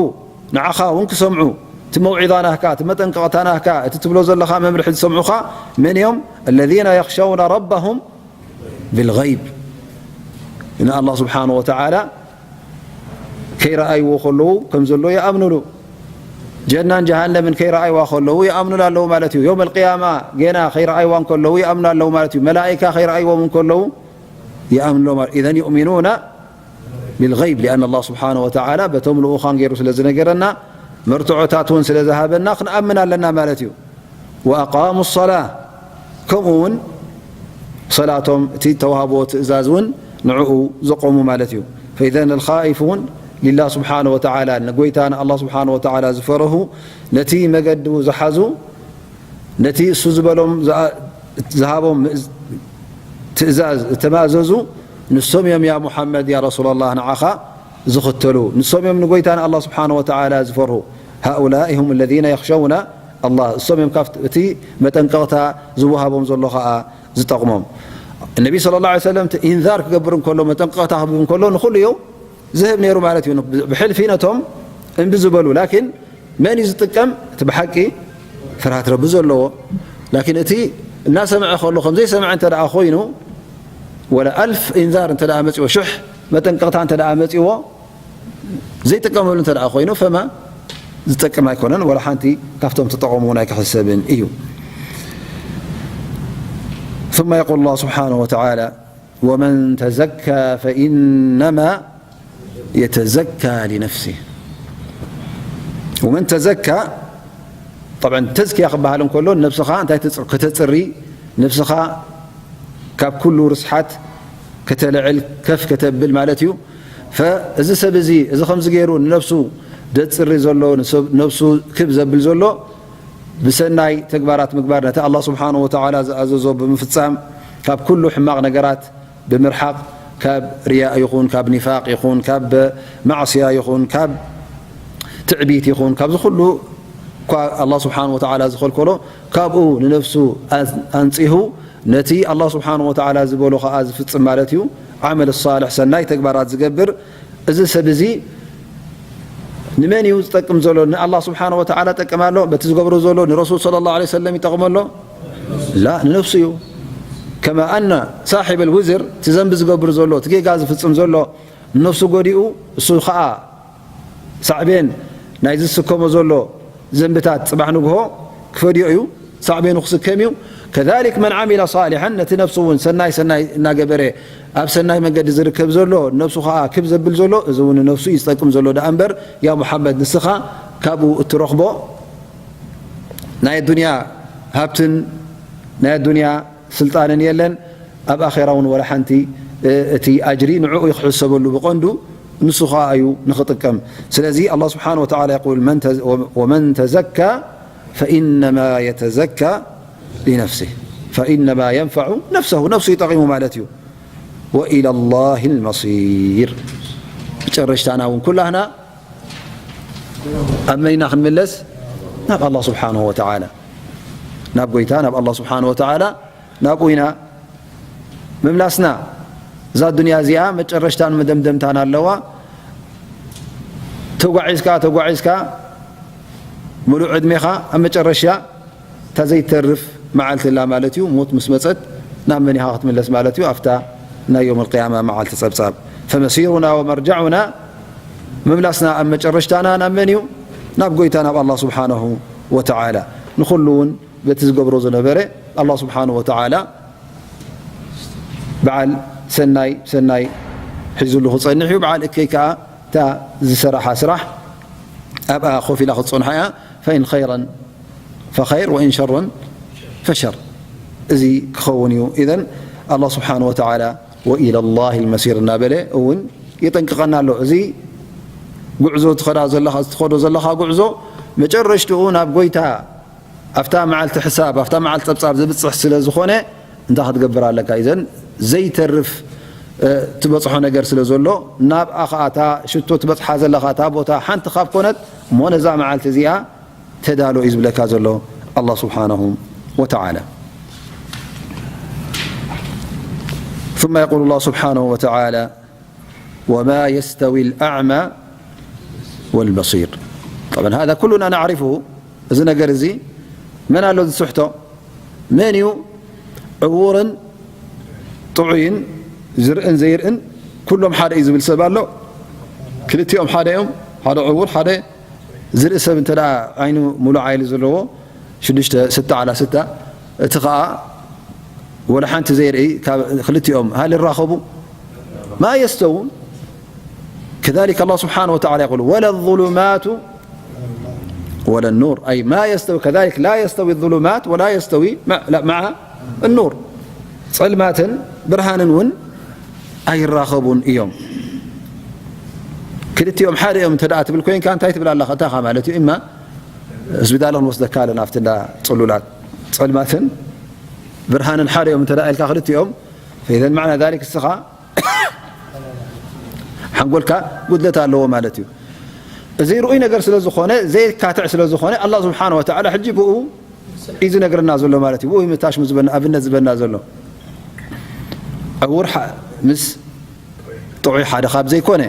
ንዓኻ እውን ክሰምዑ፣ እቲ መውዒዛ ናህካ፣ እቲ መጠንቀቕታ ናህካ፣ እቲ ትብሎ ዘለኻ መምርሒ ዝሰምዑኻ መን እዮም? الذين يخشون ربهم بالغيب። ንኣላህ ስብሓነ ወተዓላ ከይረኣይዎ ከለዉ ከም ዘሎ ይኣምኑሉ። ጀናን ጀሃነምን ከይረኣይዋ ከለዉ ይኣምኑላ ኣለዉ ማለት እዩ። የውመል ቅያማ ጌና ከይረኣይዋ እንከለዉ ይኣምኑ ኣለዉ ማለት እዩ። መላኢካ ከይረኣይዎም እንከለዉ ይኣምኑ ኣለዉ ማለት እዩ። إذن يؤمنون بالغيب لأن الله سبحانه وتعالى በቶም ልኡኻን ገይሩ ስለ ዝነገረና፣ መርትዖታት እውን ስለ ዝሃበና ክንኣምን ኣለና ማለት እዩ። وأقاموا الصلاة ከምኡ እውን ሰላቶም፣ እቲ ተዋህቦ ትእዛዝ እውን ንዕኡ ዘቆሙ ማለት እዩ። فإذن الخائفون لله سبحانه وتعالى ንጎይታ ንኣላህ ስብሓነ ወተዓላ ዝፈርሁ፣ ነቲ መገዱ ዝሓዙ፣ ነቲ እሱ ዝበሎም ዝኣ-፣ ዝሃቦም ምእዝ-፣ ትእዛዝ ዝተማእዘዙ ንሶም እዮም፣ ያ ሙሓመድ፣ ያ ረሱላላህ፣ ንዓኻ ዝኽተሉ። ንሶም እዮም ንጎይታ ንኣላህ ስብሓነ ወተዓላ ዝፈርሁ። هؤلاء هم الذين يخشون الله። እሶም እዮም ካብቲ፣ እቲ መጠንቀቕታ ዝወሃቦም ዘሎ ኸዓ ዝጠቕሞም። ነቢ ሰለላሁ ዐለይሂ ወሰለም እቲ ኢንዛር ክገብር እንከሎ፣ መጠንቀቕታ ክህብ እንከሎ ንኹሉ እዩ ዝህብ ነይሩ ማለት እዩ። ብሕልፊ ነቶም እምቢ ዝበሉ። ላኪን መን እዩ ዝጥቀም? እቲ ብሓቂ ፍርሃት ረቢ ዘለዎ። ላኪን እቲ እናሰምዐ ከሎ ከም ዘይሰምዐ እንተ ደኣ ኮይኑ፣ ወላ ኣልፍ ኢንዛር እንተ ደኣ መጺዎ፣ ሽሕ መጠንቀቕታ እንተ ደኣ መጺዎ፣ ዘይጥቀመሉ እንተ ደኣ ኮይኑ፣ ፈማ ዝጠቅም ኣይኮነን፣ ወላ ሓንቲ ካብቶም ተጠቐሙ እውን ኣይክሕሰብን እዩ። ثم يقول الله سبحانه وتعالى: ومن تزكى فإنما يتزكى لنفسه. ومن تزكى، طبعا ተዝኪያ ክበሃል እንከሎ ነብስኻ እንታይ ተጽ-፣ ከተጽሪ፣ ነብስኻ ካብ ኩሉ ርስሓት ከተልዕል፣ ከፍ ከተብል ማለት እዩ። ፈ-፣ እዚ ሰብ እዚ፣ እዚ ከምዚ ገይሩ ንነብሱ ደጽሪ ዘሎ፣ ንሰብ-፣ ነብሱ ክብ ዘብል ዘሎ፣ ብሰናይ ተግባራት ምግባር፣ ነቲ ኣላህ ስብሓነሁ ወተዓላ ዝኣዘዞ ብምፍጻም፣ ካብ ኩሉ ሕማቕ ነገራት ብምርሓቕ፣ ካብ ሪያእ ይኹን፣ ካብ ኒፋቕ ይኹን፣ ካብ ማዕስያ ይኹን፣ ካብ ትዕቢት ይኹን፣ ካብዚ ኩሉ እኳ ኣላህ ስብሓነሁ ወተዓላ ዝኸልከሎ፣ ካብኡ ንነፍሱ ኣን-፣ ኣንጺሁ፣ ነቲ ኣላህ ስብሓነሁ ወተዓላ ዝበሎ ኸኣ ዝፍጽም ማለት እዩ። ዓመል ሳልሕ፣ ሰናይ ተግባራት ዝገብር፣ እዚ ሰብ እዚ ንመን እዩ ዝጠቅም ዘሎ? ንኣላህ ስብሓነሁ ወተዓላ ጠቅም ኣሎ? በቲ ዝገብሮ ዘሎ ንረሱል ሰለላሁ ዐለይሂ ወሰለም ይጠቕሞ ኣሎ? ላ፣ ንነፍሱ እዩ። ከማ ኣነ ሳሒብ ኣልውዝር፣ እቲ ዘንቢ ዝገብር ዘሎ፣ እቲ ጌጋ ዝፍጽም ዘሎ፣ ንነፍሱ ጎዲኡ፣ እሱ ኸኣ ሳዕቤን ናይ ዝስከሞ ዘሎ ዘንብታት ጽባሕ ንግሆ ክፈድዮ እዩ። ሳዕቤኑ ክስከም እዩ። ከዛሊክ መን ዓሚለ ሳሊሐን፣ ነቲ ነፍሱ እውን ሰናይ ሰናይ እናገበረ ኣብ ሰናይ መንገዲ ዝርከብ ዘሎ፣ ነፍሱ ኸኣ ክብ ዘብል ዘሎ፣ እዚ እውን ንነፍሱ እዩ ዝጠቅም ዘሎ። ደኣ እምበር፣ ያ ሙሓመድ፣ ንስኻ ካብኡ እትረኽቦ ናይ ኣዱንያ ሃብትን ናይ ኣዱንያ ስልጣንን የለን። ኣብ ኣኼራ እውን ወላ ሓንቲ፣ እ፣ እቲ ኣጅሪ ንዕኡ እዩ ክሕሰበሉ ብቐንዱ፣ ንሱ ኸኣ እዩ ንኽጥቀም። ስለዚ ኣላህ ስብሓነሁ ወተዓላ የቁል፣ መን ተዘ-፣ ወ-፣ ወመን ተዘካ ፈኢነማ የተዘካ ሊነፍሲህ፣ ፈኢነማ የንፈዑ ነፍሰሁ፣ ነፍሱ ይጠቒሙ ማለት እዩ። ወኢለላሂል መሲር፣ መጨረሽታና እውን ኩላህና ኣብ መን ኢና ክንምለስ? ናብ ኣላህ ስብሓነሁ ወተዓላ፣ ናብ ጎይታ፣ ናብ ኣላህ ስብሓነሁ ወተዓላ፣ ናብኡ ኢና ምምላስና። እዛ ዱንያ እዚኣ መጨረሽታን መደምደምታን ኣለዋ። ተጓዒዝካ፣ ተጓዒዝካ፣ ምሉእ ዕድሜኻ ኣብ መጨረሻ እታ ዘይተርፍ መዓልቲ ኣላ ማለት እዩ። ሞት ምስ መጸት ናብ መን ኢኻ ክትምለስ ማለት እዩ? ኣብታ ናይ የውም ኣልቅያማ መዓልቲ ጸብጻብ። ፈመሲሩና ወመርጃዑና፣ ምምላስና ኣብ መጨረሽታና ናብ መን እዩ? ናብ ጎይታ፣ ናብ ኣላህ ስብሓነሁ ወተዓላ። ንኹሉ እውን በቲ ዝገብሮ ዝነበረ ኣላህ ስብሓነሁ ወተዓላ በዓል ሰናይ ሰናይ ሒዙሉ ክጸንሕ እዩ። በዓል እከይ ከኣ እታ ዝሰራሓ ስራሕ ኣብኣ ኮፍ ኢላ ክትጸንሖ እያ። ፈኢን ኸይረን ፈኸይር ወኢን ሸረን ፈሸር። እዚ ክኸውን እዩ። ኢዘን ኣላህ ስብሓነሁ ወተዓላ ወኢለላሂል መሲር እናበለ እውን የጠንቅቐና ኣሎ። እዚ ጉዕዞ ትኸዳ ዘለኻ፣ ትኸዶ ዘለኻ ጉዕዞ መጨረሽትኡ ናብ ጎይታ፣ ኣብታ መዓልቲ ሕሳብ፣ ኣብታ መዓልቲ ጸብጻብ ዝብጽሕ ስለ ዝኾነ፣ እንታይ ክትገብር ኣለካ? ኢዘን ዘይተርፍ፣ እ፣ ትበጽሖ ነገር ስለ ዘሎ፣ ናብኣ ኸኣ እታ ሽቶ ትበጽሓ ዘለኻ እታ ቦታ ሓንቲ ካብ ኮነት፣ እሞ ነዛ መዓልቲ እዚኣ ተዳሎ እዩ ዝብለካ ዘሎ ኣላህ ስብሓነሁ ወተዓላ። ثم يقول الله سبحانه وتعالى: وما يستوي الأعمى والبصير. طبعا هذا كلنا نعرفه. እዚ ነገር እዚ መን ኣሎ ዝስሕቶ? መን እዩ ዕዉርን ጥዑይን ዝርእን ዘይርእን ኩሎም ሓደ እዩ ዝብል ሰብ ኣሎ? ክልቲኦም ሓደ እዮም። ሓደ ዕዉር፣ ሓደ ዝርኢ ሰብ እንተ ደኣ ዓይኑ ሙሉእ ዓይኒ ዘለዎ ሽዱሽተ፣ ስተ ዓላ ስተ፣ እቲ ኸኣ ወላ ሓንቲ ዘይርኢ፣ ካብ ክልቲኦም ሃል ይራኸቡ? ማ የስተውን። كذلك الله سبحانه وتعالى يقول: ولا الظلمات ولا النور. أي ما يستوي، كذلك لا يستوي الظلمات ولا يستوي مع، لا، مع النور. ጸልማትን ብርሃንን እውን ኣይራኸቡን እዮም። ክልቲኦም ሓደ እዮም እንተ ደኣ ትብል ኮይንካ፣ እንታይ ትብል ኣለኻ? እንታይ ኢኻ ማለት እዩ? እማ ስቢዳል ክንወስደካ ኣለና ኣብቲ እንዳ ጽሉላት። ጸልማትን ብርሃንን ሓደ እዮም እንተ ደኣ ኢልካ ክልቲኦም፣ فإذا معنى ذلك እስኻ ሓንጎልካ ጉድለት ኣለዎ ማለት እዩ። እዚ ርኡይ ነገር ስለ ዝኾነ፣ ዘይካትዕ ስለ ዝኾነ፣ ኣላህ ስብሓነ ወተዓላ ሕጂ ብኡ እዩ ዝነግረና ዘሎ ማለት እዩ። ብኡ እዩ ምታሽሙ ዝበና፣ ኣብነት ዝበና ዘሎ። ዕውር ሓ-፣ ምስ ጥዑይ ሓደ ካብ ዘይኮነ፣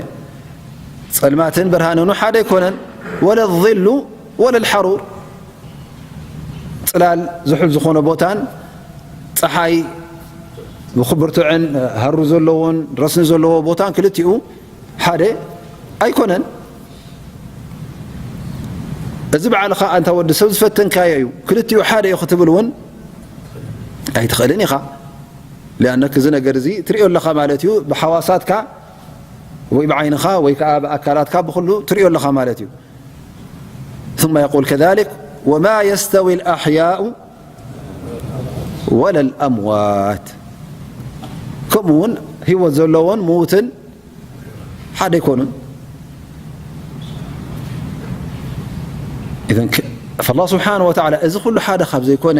ጸልማትን ብርሃንን ሓደ ኣይኮነን። ወለ ዚሉ ወለ ልሓሩር፣ ጽላል ዝሑል ዝኾነ ቦታን ጸሓይ ብርቱዕን ሃሩ ዘለዎን ረስኒ ዘለዎ ቦታን ክልቲኡ ሓደ ኣይኮነን። እዚ ባዕልኻ ኣንታ ወዲ ሰብ ዝፈተንካዮ እዩ። ክልቲኡ ሓደ እዩ ክትብል እውን ኣይትኽእልን ኢኻ። ሊኣነክ እዚ ነገር እዚ ትርእዮ ኣለኻ ማለት እዩ። ብሓዋሳትካ ወይ ብዓይንኻ ወይ ከዓ ብኣካላትካ ብኹሉ ትሪኦ ኣለኻ ማለት እዩ። ثم يقول كذلك وما يستوي الأحياء ولا الأموات، ከምኡ እውን ህይወት ዘለዎን ምዉትን ሓደ ኣይኮኑን። إذن ك-، فالله سبحانه وتعالى እዚ ኩሉ ሓደ ካብ ዘይኮነ،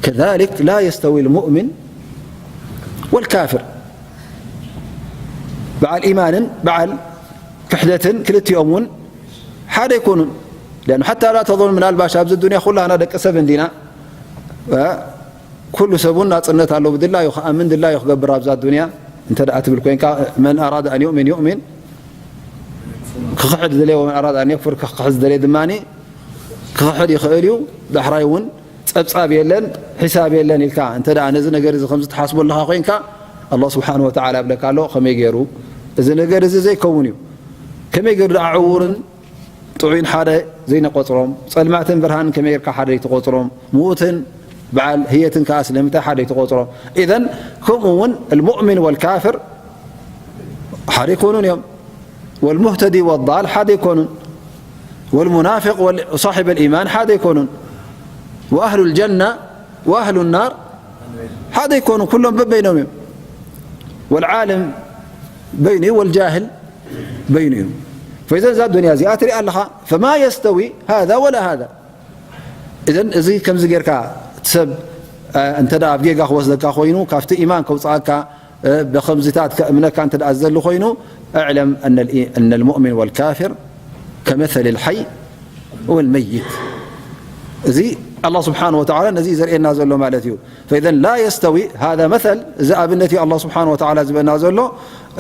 كذلك لا يستوي المؤمن والكافر، በዓል ኢማንን በዓል ክሕደትን ክልቲኦም እውን ሓደ ኣይኮኑን። لأنه حتى لا تظن ምናልባሽ ኣብዚ ዱንያ ኩላና ደቂ ሰብ እንዲና፣ እ፣ ኩሉ ሰብ እውን ናጽነት ኣለዎ፣ ብድላዩ ክኣምን ድላዩ ክገብር ኣብዛ ዱንያ እንተ ደኣ ትብል ኮይንካ፣ من أراد أن يؤمن يؤمن ክኽሕድ ዝደለየ ومن أراد أن يكفر ክኽሕድ ዝደለየ ድማ ክኽሕድ ይኽእል እዩ። ዳሕራይ እውን ጸብጻብ የለን፣ ሒሳብ የለን ኢልካ እንተ ደኣ ነዚ ነገር እዚ ከምዚ ትሓስቦ ኣለኻ ኮይንካ፣ ኣላህ ስብሓን ወተዓላ ይብለካ ኣሎ፣ ከመይ ገይሩ እዚ ነገር እዚ ዘይከውን እዩ? ከመይ ገይሩ ደኣ ዕዉርን ጥዑይን ሓደ ዘይንቆጽሮም? ጸልማትን ብርሃንን ከመይ ጌርካ ሓደ ይትቆጽሮም? ምዉትን በዓል ህየትን ከኣ ስለምንታይ ሓደ ይትቆጽሮም? ኢዘን ከምኡ እውን المؤمن والكافر ሓደ ኣይኮኑን እዮም። والمهتدي والضال ሓደ ኣይኮኑን። والمنافق وصاحب الإيمان ሓደ ኣይኮኑን። وأهل الجنة وأهل النار ሓደ ኣይኮኑን። ኩሎም በበይኖም እዮም። والعالم በይኑ እዩ፣ والجاهل በይኑ እዩ። فإذا እዛ ዱንያ እዚኣ ትሪኣ ኣለኻ، فما يستوي هذا ولا هذا. إذن እዚ ከምዚ ጌርካ እቲ ሰብ፣ እ፣ እንተ ደኣ ኣብ ጌጋ ክወስደካ ኮይኑ፣ ካብቲ ኢማን ከውጽኣካ፣ እ፣ ብኸምዚታት ከእምነካ እንተ ደኣ ዝደሊ ኮይኑ፣ اعلم أن ال-، أن المؤمن والكافر كمثل الحي والميت. እዚ ኣላህ ስብሓን ወተዓላ ነዚ እዩ ዘርእየና ዘሎ ማለት እዩ። فإذا لا يستوي هذا مثل، እዚ ኣብነት እዩ ኣላህ ስብሓን ወተዓላ ዝበና ዘሎ።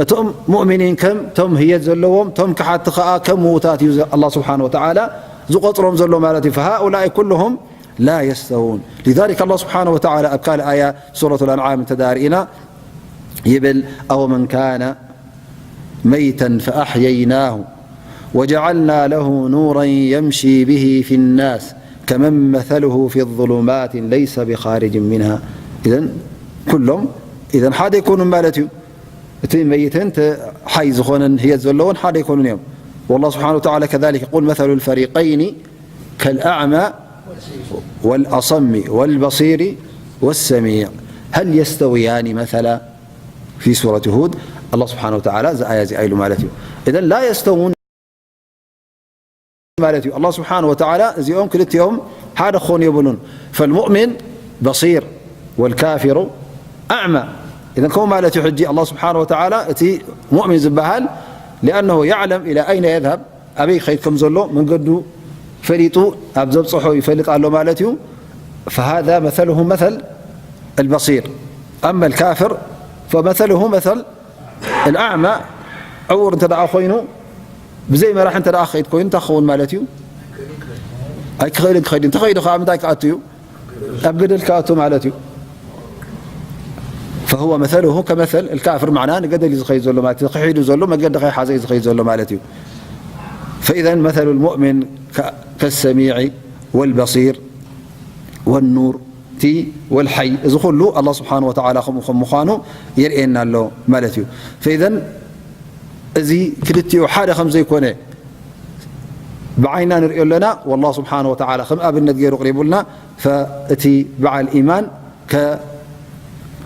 እቶም ሙእሚኒን ከም ቶም ህየት ዘለዎም፣ ቶም ከሓድቲ ከኣ ከም ምዉታት እዩ ዘ-፣ ኣላህ ስብሓን ወተዓላ ዝቆጽሮም ዘሎ ማለት እዩ። فهؤلاء كلهم لا يستوون. لذلك ኣላህ ስብሓን ወተዓላ ኣብ ካልእ ኣያ ሱረቱል ኣንዓም እንተ ደኣ ርኢና ይብል፣ أومن كان ميتا فأحييناه وجعلنا له نورا يمشي به في الناس كمن مثله في الظلمات ليس بخارج منها. إذن ኩሎም إذن ሓደ ኣይኮኑን ማለት እዩ። እቲ መይትን እቲ ሓይ ዝኾነን ህየት ዘለዎን ሓደ ኣይኮኑን እዮም። والله سبحانه وتعالى كذلك يقول مثل الفريقين كالأعمى والأصم والبصير والسميع هل يستويان مثلا في سورة هود. ኣላህ ስብሓን ወተዓላ እዚ ኣያ እዚኣ ኢሉ ማለት እዩ። إذن لا يستوون ማለት እዩ። ኣላህ ስብሓን ወተዓላ እዚኦም ክልቲኦም ሓደ ክኾኑ የብሉን። فالمؤمن بصير والكافر أعمى. إذن ከምኡ ማለት እዩ። ሕጂ ኣላህ ስብሓን ወተዓላ እቲ ሙእሚን ዝበሃል لأنه يعلم إلى أين يذهب ኣበይ ክኸይድ ከም ዘሎ መንገዱ ፈሊጡ ኣብ ዘብጽሖ ይፈልጥ ኣሎ ማለት እዩ። فهذا مثله مثل البصير. أما الكافر فمثله مثل الأعمى. ዕዉር እንተ ደኣ ኮይኑ ብዘይ መራሒ እንተ ደኣ ክኸይድ ኮይኑ እንታይ ክኸውን ማለት እዩ? ኣይክኽእልን ክኸይድ እዩ። እንተኸይዱ ከዓ ምንታይ ክኣቱ እዩ? ኣብ ገደል ክኣቱ ማለት እዩ። فهو مثله كمثل الكافر معنا ንገደል እዩ ዝኸይድ ዘሎ ማለት እዩ። ክሒዱ ዘሎ መገዲ ከይሓዘ እዩ ዝኸይድ ዘሎ ማለት እዩ። فإذا مثل المؤمن ك-، كالسميع والبصير والنور ቲ والحي እዚ ኩሉ ኣላህ ስብሓን ወተዓላ ከምኡ ከም ምዃኑ የርእየና ኣሎ ማለት እዩ። فإذا እዚ ክልቲኡ ሓደ ከም ዘይኮነ ብዓይና ንሪኦ ኣለና። والله سبحانه وتعالى ከም ኣብነት ገይሩ ኣቕሪቡልና። فእቲ በዓል ኢማን ከ-፣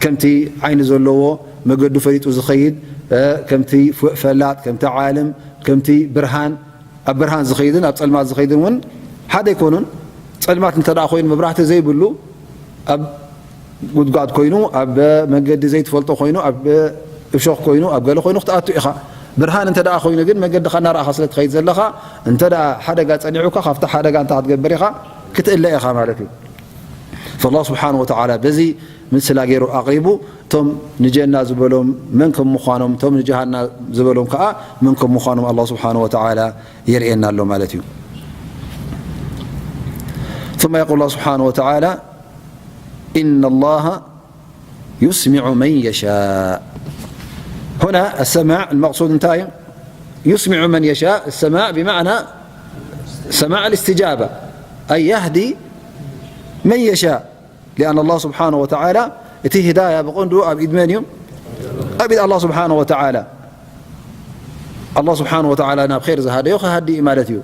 ከምቲ ዓይኒ ዘለዎ መገዱ ፈሊጡ ዝኸይድ፣ እ፣ ከምቲ ፍ-፣ ፈላጥ፣ ከምቲ ዓልም፣ ከምቲ ብርሃን፣ ኣብ ብርሃን ዝኸይድን ኣብ ጸልማት ዝኸይድን እውን ሓደ ኣይኮኑን። ጸልማት እንተ ደኣ ኮይኑ መብራህቲ ዘይብሉ ኣብ ጉድጓድ ኮይኑ፣ ኣብ መንገዲ ዘይትፈልጦ ኮይኑ፣ ኣብ እሾኽ ኮይኑ፣ ኣብ ገለ ኮይኑ ክትኣቱ ኢኻ። ብርሃን እንተ ደኣ ኮይኑ ግን፣ መንገድኻ እናረኣኻ ስለ ትኸይድ ዘለኻ፣ እንተ ደኣ ሓደጋ ጸኒሑካ፣ ካብቲ ሓደጋ እንታይ ክትገብር ኢኻ? ክትእለ ኢኻ ማለት እዩ። فالله سبحانه وتعالى በዚ ምስላ ገይሩ ኣቕሪቡ፣ እቶም ንጀና ዝበሎም መን ከም ምዃኖም፣ እቶም ንጀሃና ዝበሎም ከኣ መን ከም ምዃኖም ኣላህ ስብሓነ ወተዓላ የርእየና ኣሎ ማለት እዩ። ثم يقول الله سبحانه وتعالى: إن الله يسمع من يشاء. هنا السماع المقصود እንታይ እዩ? يسمع من يشاء، السماع بمعنى سماع الاستجابة، أي يهدي من يشاء، لأن الله سبحانه وتعالى እቲ هداية ብቐንዱ ኣብ ኢድ መን እዩ? ኣብ ኢድ الله سبحانه وتعالى። ኣላህ ስብሓን ወተዓላ ናብ ኸይር ዝሃደዮ ክሃዲ እዩ ማለት እዩ።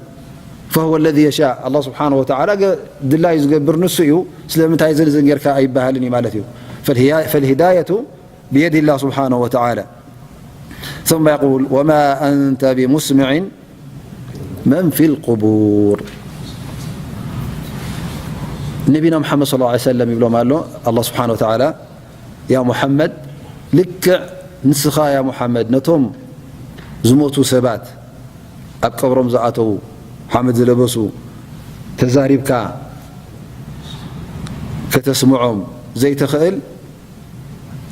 ፈሁወ ለዚ የሻእ፣ ኣላህ ስብሓን ወተዓላ ገ-፣ ድላዩ ዝገብር ንሱ እዩ። ስለምንታይ እዚ ንዚ ጌርካ ኣይበሃልን እዩ ማለት እዩ። ፈልሂያ-፣ ፈልሂዳየቱ ብየድ ላህ ስብሓን ወተዓላ። ثم يقول وما أنت بمسمع من في القبور። ነቢና ሙሓመድ ሰለላሁ ዐለይሂ ወሰለም ይብሎም ኣሎ ኣላህ ስብሓን ወተዓላ፣ ያ ሙሓመድ፣ ልክዕ ንስኻ ያ ሙሓመድ ነቶም ዝሞቱ ሰባት፣ ኣብ ቀብሮም ዝኣተዉ፣ ሓመድ ዝለበሱ፣ ተዛሪብካ ከተስምዖም ዘይትኽእል፣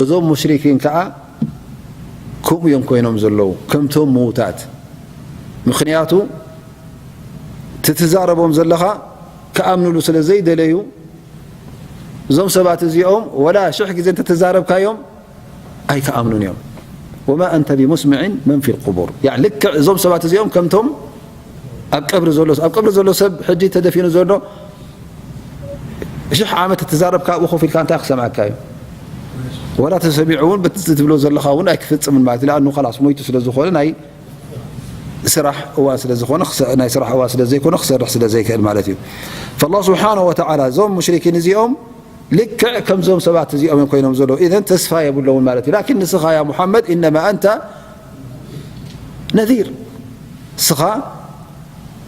እዞም ሙሽሪኪን ከኣ ከምኡ እዮም ኮይኖም ዘለዉ፣ ከምቶም ምዉታት። ምኽንያቱ፣ እቲ ትዛረቦም ዘለኻ ክኣምኑሉ ስለ ዘይደለዩ፣ እዞም ሰባት እዚኦም ወላ ሽሕ ግዜ እንተተዛረብካዮም ኣይክኣምኑን እዮም። ወማ ኣንተ ቢሙስምዕን መን ፊ ልቁቡር። ያዕ ልክዕ እዞም ሰባት እዚኦም ከምቶም ኣብ ቀብሪ ዘሎ፣ ኣብ ቀብሪ ዘሎ ሰብ ሕጂ ተደፊኑ ዘሎ ሽሕ ዓመት እትዛረብ ካብኡ ኮፍ ኢልካ እንታይ ክሰምዓካ እዩ? ወላ ተሰሚዑ እውን በቲ ትብሎ ዘለኻ እውን ኣይክፍጽምን ማለት እዩ። ለኣኑ ኸላስ ሞይቱ ስለ ዝኾነ ናይ ስራሕ እዋን ስለ ዝኾነ ክሰ-፣ ናይ ስራሕ እዋን ስለ ዘይኮነ ክሰርሕ ስለ ዘይክእል ማለት እዩ። ፈላህ ስብሓነሁ ወተዓላ እዞም ሙሽሪኪን እዚኦም ልክዕ ከምዞም ሰባት እዚኦም እዮም ኮይኖም ዘለዉ። ኢዘን ተስፋ የብሎምን ማለት እዩ። ላኪን ንስኻ ያ ሙሓመድ ኢነማ ኣንተ ነዚር፣ ንስኻ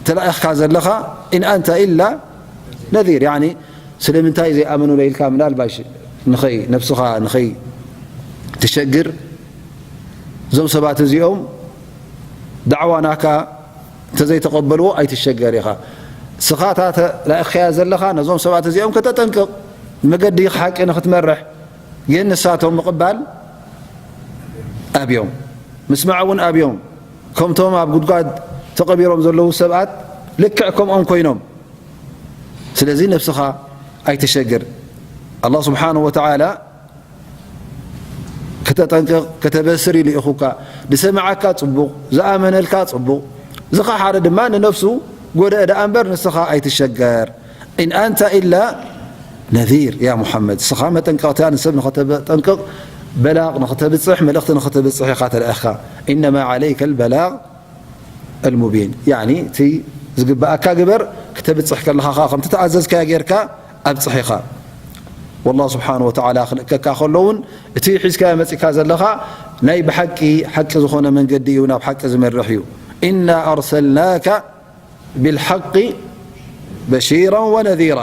ተላኢኽካ ዘለኻ ኢን ኣንተ ኢላ ነዚር፣ ያኒ ስለምንታይ ዘይኣመኑለይ ኢልካ ምናልባሽ ንኸይ ነብስኻ ንኸይ ትሸግር፣ እዞም ሰባት እዚኦም ዳዕዋ ናካ እንተዘይተቐበልዎ ኣይትሸገር ኢኻ። ንስኻ እታ ተላኢኽካያ ዘለኻ ነዞም ሰባት እዚኦም ከተጠንቅቕ፣ ንመገዲ ሓቂ ንኽትመርሕ፣ ግን ንሳቶም ምቕባል ኣብዮም፣ ምስማዕ እውን ኣብዮም። ከምቶም ኣብ ጉድጓድ ተቐቢሮም ዘለዉ ሰባት ልክዕ ከምኦም ኮይኖም። ስለዚ ነብስኻ ኣይትሸግር። ኣላህ ስብሓነሁ ወተዓላ ከተጠንቅቕ፣ ከተበስር ኢሉ ኢኹካ። ዝሰምዓካ ጽቡቕ፣ ዝኣመነልካ ጽቡቕ፣ ዝኸሓደ ድማ ንነፍሱ ጎደአ ደኣ እምበር ንስኻ ኣይትሸገር። ኢን ኣንተ ኢላ ነዚር፣ ያ ሙሓመድ፣ ንስኻ መጠንቀቕታ ንሰብ ንኸተጠንቅቕ፣ በላቕ ንኸተብጽሕ፣ መልእኽቲ ንኸተብጽሕ ኢኻ ተላኢኽካ። ኢነማ ዓለይከ ልበላቕ ኣልሙቢን፣ ያኒ እቲ ዝግብኣካ ግበር፣ ክተብጽሕ ከለኻ ኸኣ ከምቲ ተኣዘዝካዮ ጌርካ ኣብጽሕ ኢኻ። ወላህ ስብሓን ወተዓላ ክልእከካ ከሎ እውን እቲ ሒዝካዮ መጺእካ ዘለኻ ናይ ብሓቂ ሓቂ ዝኾነ መንገዲ እዩ፣ ናብ ሓቂ ዝመርሕ እዩ። ኢና ኣርሰልናካ ብልሓቂ በሺራ ወነዚራ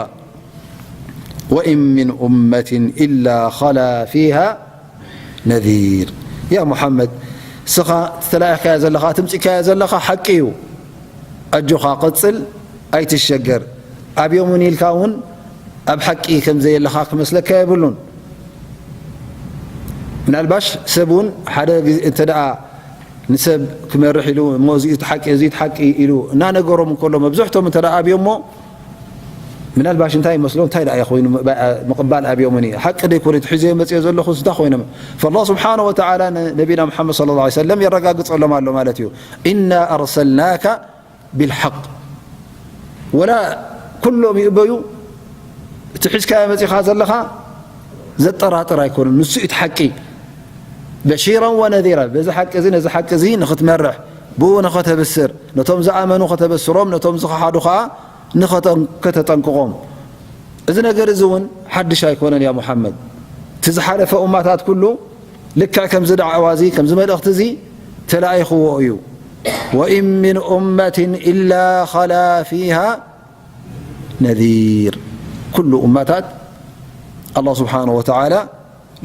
ወኢን ምን ኡመትን ኢላ ኸላ ፊሃ ነዚር። ያ ሙሓመድ፣ እስኻ እቲ ተላኢኽካዮ ዘለኻ፣ ትምጺእካዮ ዘለኻ ሓቂ እዩ። ኣጆኻ ቀጽል፣ ኣይትሸገር። ኣብዮም እውን ኢልካ እውን ኣብ ሓቂ ከም ዘየለኻ ክመስለካ የብሉን። ምናልባሽ ሰብ እውን ሓደ ግዜ እንተ ደኣ ንሰብ ክመርሕ ኢሉ፣ እሞ እዚ እቲ ሓቂ፣ እዚ እቲ ሓቂ ኢሉ እናነገሮም እንከሎ፣ መብዝሕቶም እንተ ደኣ ኣብዮሞ፣ ምናልባሽ እንታይ ይመስሎ፣ እንታይ ደኣ ኮይኑ ምቕባል ኣብዮምኒ? ሓቂ ደይኮነ እቲ ሒዘዮ መጽዮ ዘለኹ እንታይ ኮይኖም? ፈላህ ስብሓነ ወተዓላ ነ-፣ ነቢና ሙሓመድ ሰለላሁ ዐለይሂ ወሰለም የረጋግጸሎም ኣሎ ማለት እዩ። ኢና ኣርሰልናካ ቢልሓቅ። ወላ ኩሎም ይእበዩ፣ እቲ ሒዝካዮ መጺኻ ዘለኻ ዘጠራጥር ኣይኮነን። ንሱ እዩ እቲ ሓቂ። በሺራን ወነዚራ፣ በዚ ሓቂ እዚ፣ ነዚ ሓቂ እዚ ንኽትመርሕ፣ ብኡ ንኸተብስር፣ ነቶም ዝኣመኑ ከተበስሮም፣ ነቶም ዝኸሓዱ ኸኣ ንኸተን-፣ ከተጠንቅቖም። እዚ ነገር እዚ እውን ሓድሽ ኣይኮነን፣ ያ ሙሓመድ። እቲ ዝሓለፈ ኡማታት ኩሉ ልክዕ ከምዚ ዳዕዋ እዚ፣ ከምዚ መልእኽቲ እዚ ተላኢኽዎ እዩ። ወኢን ምን ኡመትን ኢላ ኸላ ፊሃ ነዚር። ኩሉ ኡማታት ኣላህ ስብሓነሁ ወተዓላ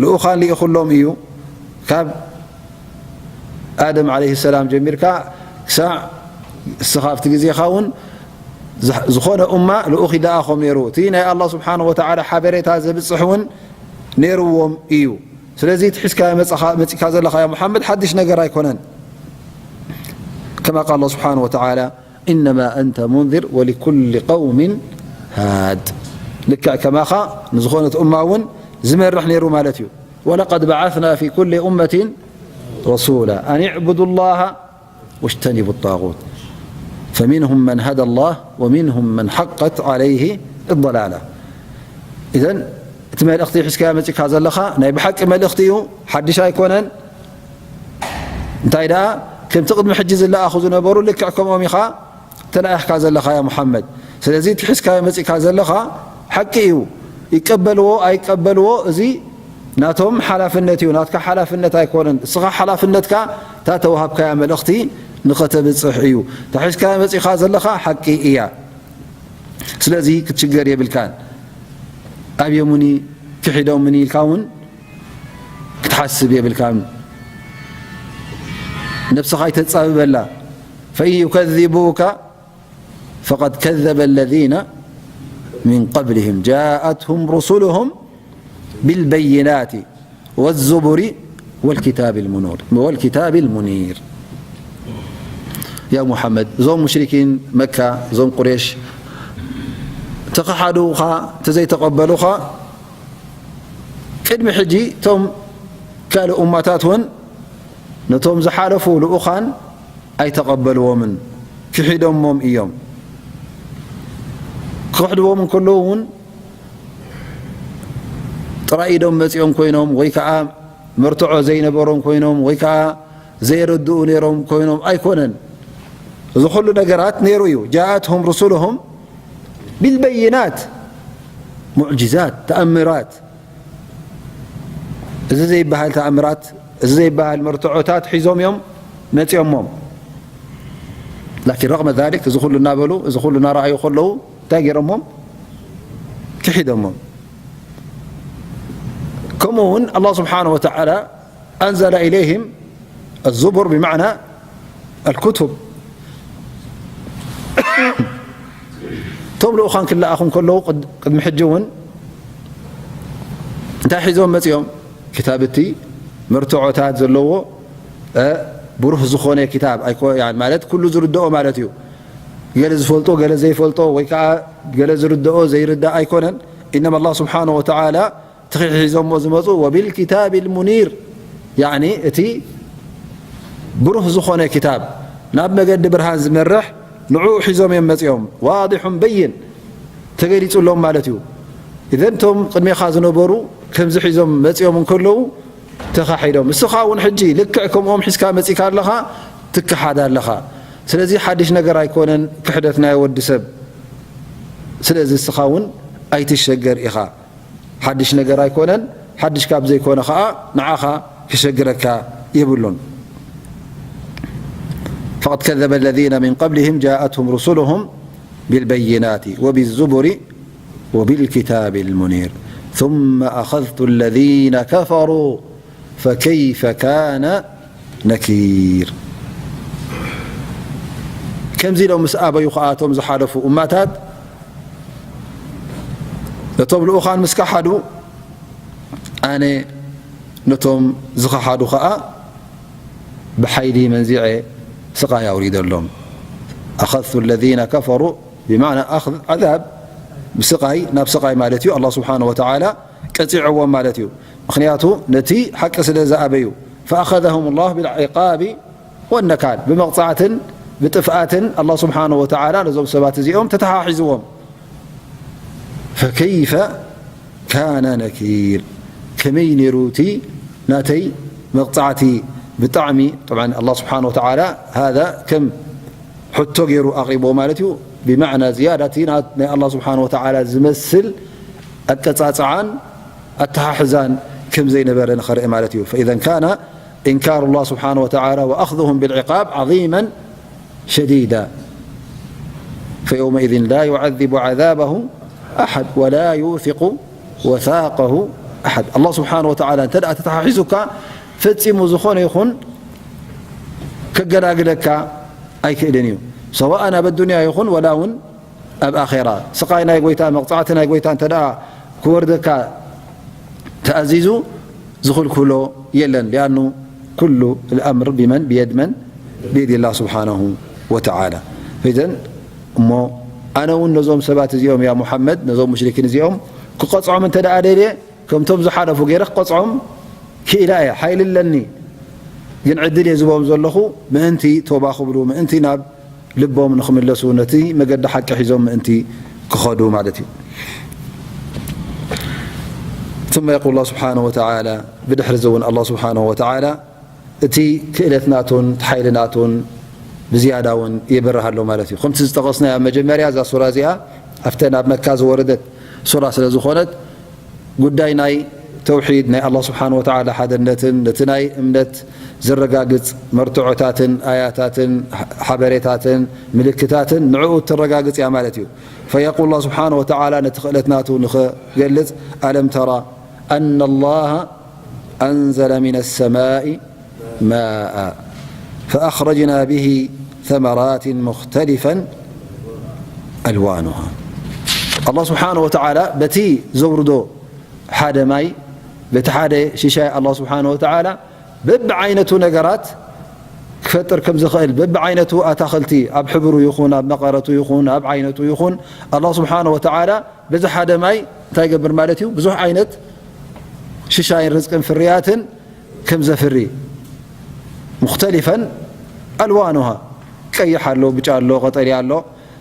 ልኡኻን ልኢኹሎም እዩ። ካብ ኣደም ዓለይሂ ሰላም ጀሚርካ ክሳዕ እስኻ ኣብቲ ግዜኻ እውን ዝሕ-፣ ዝኾነ ኡማ ልኡኽ ይለኣኾም ነይሩ። እቲ ናይ ኣላህ ስብሓነሁ ወተዓላ ሓበሬታ ዘብጽሕ እውን ነይርዎም እዩ። ስለዚ እቲ ሒዝካዮ መጽኻ-፣ መጺእካ ዘለኻ ያ ሙሓመድ ሓድሽ ነገር ኣይኮነን። ከማ ቃል ኣላህ ስብሓነሁ ወተዓላ፣ ኢነማ ኣንተ ሙንዚር ወሊኩሊ ቀውሚን ሃድ። ልክዕ ከማኻ ንዝኾነት ኡማ እውን ዝመርሕ ነይሩ ማለት እዩ። ወለቀድ በዓስና ፊ ኩሊ ኡመትን ረሱላ ኣን እዕቡዱ ላሃ ወጅተኒቡ ጣጉት ፈሚንሁም መን ሃዳ ላህ ወሚንሁም መን ሓቀት ዓለይህ ضላላ። ኢዘን እቲ መልእኽቲ ሒዝካዮ መጺእካ ዘለኻ ናይ ብሓቂ መልእኽቲ እዩ፣ ሓድሽ ኣይኮነን። እንታይ ደኣ ከምቲ ቅድሚ ሕጂ ዝለኣኹ ዝነበሩ ልክዕ ከምኦም ኢኻ ተላኢኽካ ዘለኻ ያ ሙሓመድ። ስለዚ እቲ ሒዝካዮ መጺእካ ዘለኻ ሓቂ እዩ። ይቀበልዎ ኣይቀበልዎ እዚ ናቶም ሓላፍነት እዩ፣ ናትካ ሓላፍነት ኣይኮነን። እስኻ ሓላፍነትካ እታ ተዋሃብካያ መልእኽቲ ንኸተብጽሕ እዩ። እታ ሒዝካያ መጺኻ ዘለኻ ሓቂ እያ። ስለዚ ክትሽገር የብልካን። ኣብዮሙኒ ክሒዶሙኒ ኢልካ እውን ክትሓስብ የብልካን። ነብስኻ ኣይተጻብበላ። ፈኢን ዩከዚቡካ ፈቀድ ከዘበ ለዚነ ሚን ቀብሊሂም ጃኣትሁም ሩሱሉሁም ቢልበይናት ወዙቡሪ ወልኪታብ ልሙኑር፣ ወልኪታብ ልሙኒር። ያ ሙሓመድ፣ እዞም ሙሽሪኪን መካ፣ እዞም ቁሬሽ ተኸሓዱኻ፣ እንተዘይተቐበሉኻ፣ ቅድሚ ሕጂ እቶም ካልእ ኡማታት እውን ነቶም ዝሓለፉ ልኡኻን ኣይተቐበልዎምን፣ ክሒዶሞም እዮም። ክኽሕድዎም እንከለዉ እውን ጥራይ ኢዶም መጺኦም ኮይኖም፣ ወይ ከኣ መርትዖ ዘይነበሮም ኮይኖም፣ ወይ ከኣ ዘየረድኡ ነይሮም ኮይኖም ኣይኮነን። እዚ ኩሉ ነገራት ነይሩ እዩ። ጃኣትሁም ሩሱሉሁም ቢልበይናት፣ ሙዕጅዛት፣ ተኣምራት። እዚ ዘይበሃል ተኣምራት፣ እዚ ዘይበሃል መርትዖታት ሒዞም እዮም መጺኦሞም። ላኪን ረቕመ ዛሊክ፣ እዚ ኩሉ እናበሉ፣ እዚ ኩሉ እናረኣዩ ከለዉ እንታይ ገይሮሞም? ክሒዶሞም። ከምኡ እውን ኣላህ ስብሓነሁ ወተዓላ ኣንዘለ ኢለይሂም ኣዙቡር ብማዕና ኣልኩቱብ። እቶም ልኡኻን ክለኣኹ እንከለዉ ቅድ-፣ ቅድሚ ሕጂ እውን እንታይ ሒዞም መጺኦም? ክታብ እቲ መርትዖታት ዘለዎ፣ እ፣ ብሩህ ዝኾነ ክታብ ኣይኮ-፣ ያን ማለት ኩሉ ዝርድኦ ማለት እዩ። ገለ ዝፈልጦ፣ ገለ ዘይፈልጦ፣ ወይ ከኣ ገለ ዝርድኦ፣ ዘይርዳእ ኣይኮነን። ኢነማ ኣላህ ስብሓነሁ ወተዓላ እቲ ሒዞሞ ዝመጹ ወቢልኪታብ ልሙኒር፣ ያዕኒ እቲ ብሩህ ዝኾነ ክታብ፣ ናብ መገዲ ብርሃን ዝመርሕ፣ ንዕኡ ሒዞም እዮም መጺኦም። ዋዲሑን በይን ተገሊጹሎም ማለት እዩ። ኢዘን እቶም ቅድሜኻ ዝነበሩ ከምዚ ሒዞም መጺኦም እንከለዉ ተኻሒዶም። እስኻ እውን ሕጂ ልክዕ ከምኦም ሒዝካ መጺእካ ኣለኻ፣ ትከሓድ ኣለኻ። ስለዚ ሓድሽ ነገር ኣይኮነን ክሕደት ናይ ወዲ ሰብ። ስለዚ እስኻ እውን ኣይትሸገር ኢኻ። ሓድሽ ነገር ኣይኮነን። ሓድሽ ካብ ዘይኮነ ኸኣ ንዓኻ ክሸግረካ የብሉን። فقد كذب الذين من قبلهم جاءتهم رسلهم بالبينات وبالزبر وبالكتاب المنير ثم أخذت الذين كفروا فكيف كان نكير. ከምዚ ኢሎም ምስ ኣበዩ ኸኣ እቶም ዝሓለፉ እማታት ነቶም ልኡኻን ምስ ከሓዱ፣ ኣነ ነቶም ዝኸሓዱ ኸኣ ብሓይሊ መንዚዐ ስቓይ ኣውሪደሎም። أخذت الذين كفروا ብማዕና ኣኽዝ ዓዛብ፣ ብስቓይ ናብ ስቓይ ማለት እዩ። ኣላህ ስብሓነሁ ወተዓላ ቀጺዕዎም ማለት እዩ። ምኽንያቱ ነቲ ሓቂ ስለ ዝኣበዩ። فأخذهم الله بالعقاب والنكال፣ ብመቕጻዕትን ብጥፍኣትን ኣላህ ስብሓነሁ ወተዓላ ነዞም ሰባት እዚኦም ተተሓሒዝዎም። فكيف كان نكير፣ ከመይ ነይሩ እቲ ናተይ መቕጻዕቲ? ብጣዕሚ፣ طبعا ኣላህ ስብሓነሁ ወተዓላ ሃዛ ከም ሕቶ ገይሩ ኣቕሪብዎ ማለት እዩ። ብማዕና ዝያዳ እቲ ና-፣ ናይ ኣላህ ስብሓነሁ ወተዓላ ዝመስል ኣቀጻጽዓን ኣተሓሕዛን ከም ዘይነበረ ንኸርኢ ማለት እዩ። فإذا كان إنكار الله سبحانه وتعالى وأخذهم بالعقاب عظيما شديدا فيومئذ لا يعذب عذابه أحد ولا يوثق وثاقه أحد። ኣላህ ስብሓነሁ ወተዓላ እንተ ደኣ ተተሓሒዙካ፣ ፈጺሙ ዝኾነ ይኹን ከገላግለካ ኣይክእልን እዩ። ሰዋእ ኣብ ኣዱንያ ይኹን ወላ እውን ኣብ ኣኼራ፣ ስቓይ ናይ ጎይታ፣ መቕጻዕቲ ናይ ጎይታ እንተ ደኣ ክወርደካ ተኣዚዙ ዝኽልክሎ የለን። ሊኣኑ ኩሉ ልኣምር ቢመን፣ ብየድ መን? ብየድ ላህ ስብሓነሁ ወተዓላ። ፈይዘን እሞ ኣነ እውን ነዞም ሰባት እዚኦም፣ ያ ሙሓመድ፣ ነዞም ሙሽሪኪን እዚኦም ክቐጽዖም እንተ ደኣ ደልየ፣ ከምቶም ዝሓለፉ ገይረ ክቐጽዖም ክኢላ እየ፣ ሓይሊ ኣለኒ። ግን ዕድል እየ ዝቦም ዘለኹ ምእንቲ ቶባ ክብሉ፣ ምእንቲ ናብ ልቦም ንኽምለሱ፣ ነቲ መገዲ ሓቂ ሒዞም ምእንቲ ክኸዱ ማለት እዩ። ثم يقول الله سبحانه وتعالى، ብድሕሪ እዚ እውን ኣላህ ስብሓነሁ ወተዓላ እቲ ክእለት ናቱን እቲ ሓይሊ ናቱን ብዝያዳ እውን ይብርህ ኣሎ ማለት እዩ። ከምቲ ዝጠቐስናዮ ኣብ መጀመርያ፣ እዛ ሱራ እዚኣ ኣብተን ኣብ መካ ዝወረደት ሱራ ስለ ዝኾነት፣ ጉዳይ ናይ ተውሒድ፣ ናይ ኣላህ ስብሓነ ወተዓላ ሓደነትን ነቲ ናይ እምነት ዘረጋግጽ መርትዖታትን ኣያታትን ሓበሬታትን ምልክታትን ንዕኡ እተረጋግጽ እያ ማለት እዩ። ፈየቁል ኣላህ ስብሓነ ወተዓላ ነቲ ክእለት ናቱ ንኽገልጽ፣ ኣለም ተራ ኣና ኣላህ أنزل من السماء ماء فأخرجنا به ثمرات مختلفا ألوانها. ኣላህ ስብሓነ ወተዓላ በቲ ዘውርዶ ሓደ ማይ፣ በቲ ሓደ ሽሻይ ኣላህ ስብሓነ ወተዓላ በብዓይነቱ ነገራት ክፈጥር ከም ዝኽእል፣ በብዓይነቱ ኣታኽልቲ፣ ኣብ ሕብሩ ይኹን፣ ኣብ መቐረቱ ይኹን፣ ኣብ ዓይነቱ ይኹን፣ ኣላህ ስብሓነ ወተዓላ በዚ ሓደ ማይ እንታይ ይገብር ማለት እዩ? ብዙሕ ዓይነት ሽሻይን ርዝቅን ፍርያትን ከም ዘፍሪ። ሙኽተሊፈን ኣልዋኑሃ፣ ቀይሕ ኣሎ፣ ብጫ ኣሎ፣ ቀጠልያ ኣሎ፣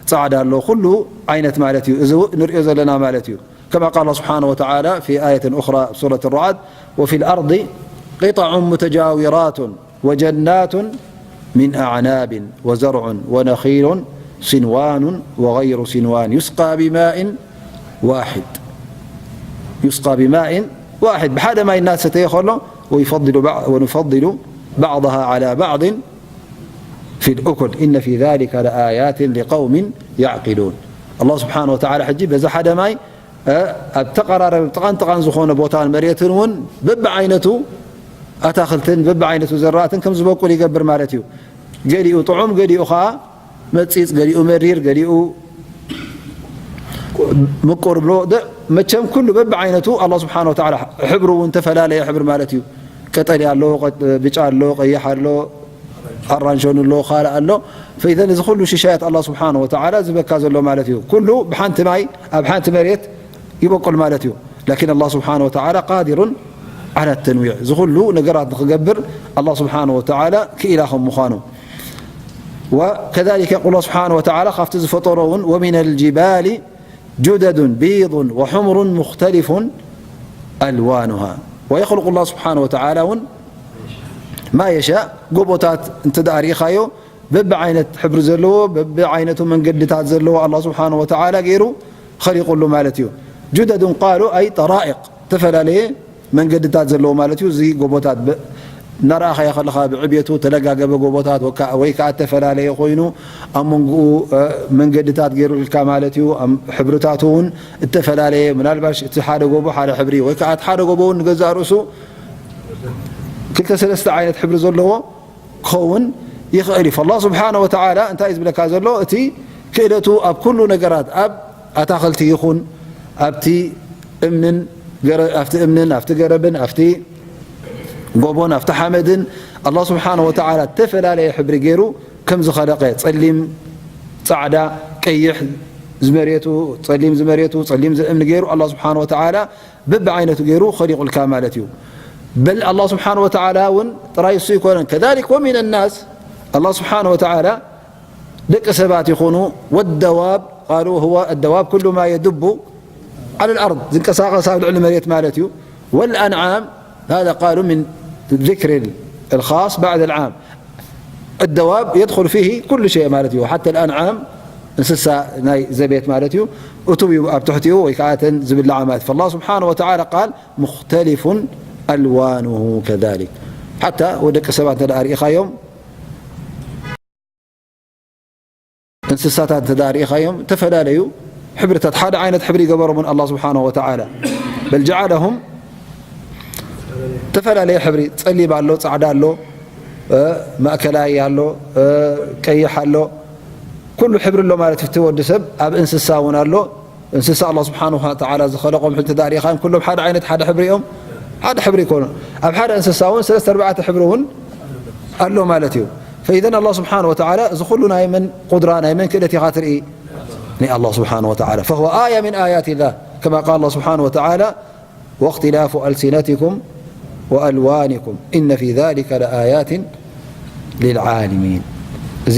ጻዕዳ ኣሎ፣ ኩሉ ዓይነት ማለት እዩ። እዚ ንሪኦ ዘለና ማለት እዩ። كما قال الله سبحانه وتعالى في آية أخرى، سورة الرعد: وفي الأرض قطع متجاورات وجنات من أعناب وزرع ونخيل صنوان وغير صنوان يسقى بماء واحد، يسقى بماء واحد، ብሓደ ማይ እናተሰተየ ከሎ، ويفضل بعض، ونفضل بعضها على بعض في الأكل، إن في ذلك لآيات لقوم يعقلون. ኣላህ ስብሓነ ወተዓላ ሕጂ በዚ ሓደ ማይ ኣብ ተቐራረበ ጥቓን ጥቓን ዝኾነ ቦታን መሬትን እውን በብዓይነቱ ኣታኽልትን በብዓይነቱ ዘራእትን ከም ዝበቁል ይገብር ማለት እዩ። ገሊኡ ጥዑም፣ ገሊኡ ኸዓ መጺጽ፣ ገሊኡ መሪር፣ ገሊኡ ምቁር ብሎ፣ መቸም ኩሉ በብዓይነቱ ኣላህ ስብሓነ ወተዓላ፣ ሕብሩ እውን ተፈላለየ ሕብሪ ማለት እዩ። ቀጠልያ ኣሎ፣ ብጫ ኣሎ፣ ቀይሕ ኣሎ፣ ኣራንሸን ኣሎ፣ ካልእ ኣሎ። ፈኢዘን እዚ ኩሉ ሽሻያት ኣላህ ስብሓነ ወተዓላ ዝበካ ዘሎ ማለት እዩ። ኩሉ ብሓንቲ ማይ ኣብ ሓንቲ መሬት ይበቁል ማለት እዩ። ላኪን ኣላህ ስብሓነ ወተዓላ ቃዲሩን ዓላ ተንዊዕ፣ እዚ ኩሉ ነገራት ንክገብር ኣላህ ስብሓነ ወተዓላ ክኢላ ከም ምዃኑ። وكذلك يقول الله سبحانه وتعالى ካብቲ ዝፈጠሮ እውን ومن الجبال جدد بيض وحمر مختلف ألوانها ويخلق الله سبحانه وتعالى እውን ما يشاء ጎቦታት እንተ ደኣ ርኢኻዮ በብዓይነት ሕብሪ ዘለዎ በብዓይነቱ መንገድታት ዘለዎ ኣላህ ስብሓነ ወተዓላ ገይሩ ኸሊቁሉ ማለት እዩ። جدد قالوا أي طرائق، ዝተፈላለየ መንገድታት ዘለዎ ማለት እዩ። እዚ ጎቦታት ብ-፣ እናረኣኻዮ ከለኻ ብዕብየቱ ተደጋገበ ጎቦታት ወካ-፣ ወይ ከዓ እተፈላለየ ኮይኑ ኣብ መንጎኡ፣ እ፣ መንገድታት ገይሩልካ ማለት እዩ። ኣብ ሕብርታቱ እውን እተፈላለየ፣ ምናልባሽ እቲ ሓደ ጎቦ ሓደ ሕብሪ ወይ ከዓ እቲ ሓደ ጎቦ እውን ንገዛእ ርእሱ ክልተ ሰለስተ ዓይነት ሕብሪ ዘለዎ ክኸውን ይኽእል እዩ። ፈላህ ስብሓነ ወተዓላ እንታይ እዩ ዝብለካ ዘሎ? እቲ ክእለቱ ኣብ ኩሉ ነገራት፣ ኣብ ኣታኽልቲ ይኹን፣ ኣብቲ እምንን ገረ-፣ ኣብቲ እምንን፣ ኣብቲ ገረብን፣ ኣብቲ ጎቦን፣ ኣብቲ ሓመድን፣ ኣላህ ስብሓነ ወተዓላ እተፈላለየ ሕብሪ ገይሩ ከም ዝኸለቐ፣ ጸሊም፣ ጻዕዳ፣ ቀይሕ ዝመሬቱ፣ ጸሊም ዝመሬቱ፣ ጸሊም ዝእምኒ ገይሩ ኣላህ ስብሓነ ወተዓላ በብዓይነቱ ገይሩ ኸሊቑልካ ማለት እዩ። በል ኣላህ ስብሓነ ወተዓላ እውን ጥራይ እሱ ኣይኮነን። ከዛሊክ ወሚነ ናስ፣ ኣላህ ስብሓነ ወተዓላ ደቂ ሰባት ይኹኑ፣ ወደዋብ፣ ቃሉ ሁወ ኣደዋብ ኩሉ ማ የድቡ ዓለ ልኣርድ፣ ዝንቀሳቐስ ኣብ ልዕሊ መሬት ማለት እዩ። ወልኣንዓም፣ ሃዛ ቃሉ ምን ዚክሪ ልኻስ ባዕድ ልዓም። ኣደዋብ የድኹል ፊሂ ኩሉ ሸይ ማለት እዩ። ሓተ ኣልኣንዓም፣ እንስሳ ናይ ዘቤት ማለት እዩ፣ እቱው እዩ ኣብ ትሕቲኡ፣ ወይ ከዓ እተን ዝብላዓ ማለት እዩ። ፈላህ ስብሓነ ወተዓላ ቃል ሙኽተሊፉን ኣልዋኑሁ ከዛሊክ። ሓታ ወደቂ ሰባት እንተ ደኣ ርኢኻዮም፣ እንስሳታት እንተ ደኣ ርኢኻዮም፣ እተፈላለዩ ሕብርታት፣ ሓደ ዓይነት ሕብሪ ይገበሮምን ኣላህ ስብሓነሁ ወተዓላ። በል ጀዓለሁም፣ እተፈላለየ ሕብሪ፣ ጸሊም ኣሎ፣ ጻዕዳ ኣሎ፣ እ፣ ማእከላይ ኣሎ፣ እ፣ ቀይሕ ኣሎ፣ ኩሉ ሕብሪ ኣሎ ማለት እዩ። እቲ ወዲ ሰብ ኣብ እንስሳ እውን ኣሎ። እንስሳ ኣላህ ስብሓነሁ ወተዓላ ዝኸለቖም ሕጂ እንተ ደኣ ርኢኻዮም፣ ኩሎም ሓደ ዓይነት ሓደ ሕብሪ እዮም። ሓደ ሕብሪ ይኮኑ። ኣብ ሓደ እንስሳ እውን ሰለስተ ኣርባዕተ ሕብሪ እውን ኣሎ ማለት እዩ። ፈኢዘን ኣላህ ስብሓነሁ ወተዓላ እዚ ኩሉ ናይ መን ቁድራ፣ ናይ መን ክእለት ኢኻ ትርኢ? ናይ ኣላህ ስብሓነሁ ወተዓላ። ፈሁወ ኣያ ሚን ኣያቲላህ። ከማ ቃል ኣላህ ስብሓነሁ ወተዓላ፣ ወእኽትላፉ ኣልሲነቲኩም ወኣልዋኒኩም ኢነ ፊ ዛሊከ ለኣያትን ሊልዓለሚን። እዚ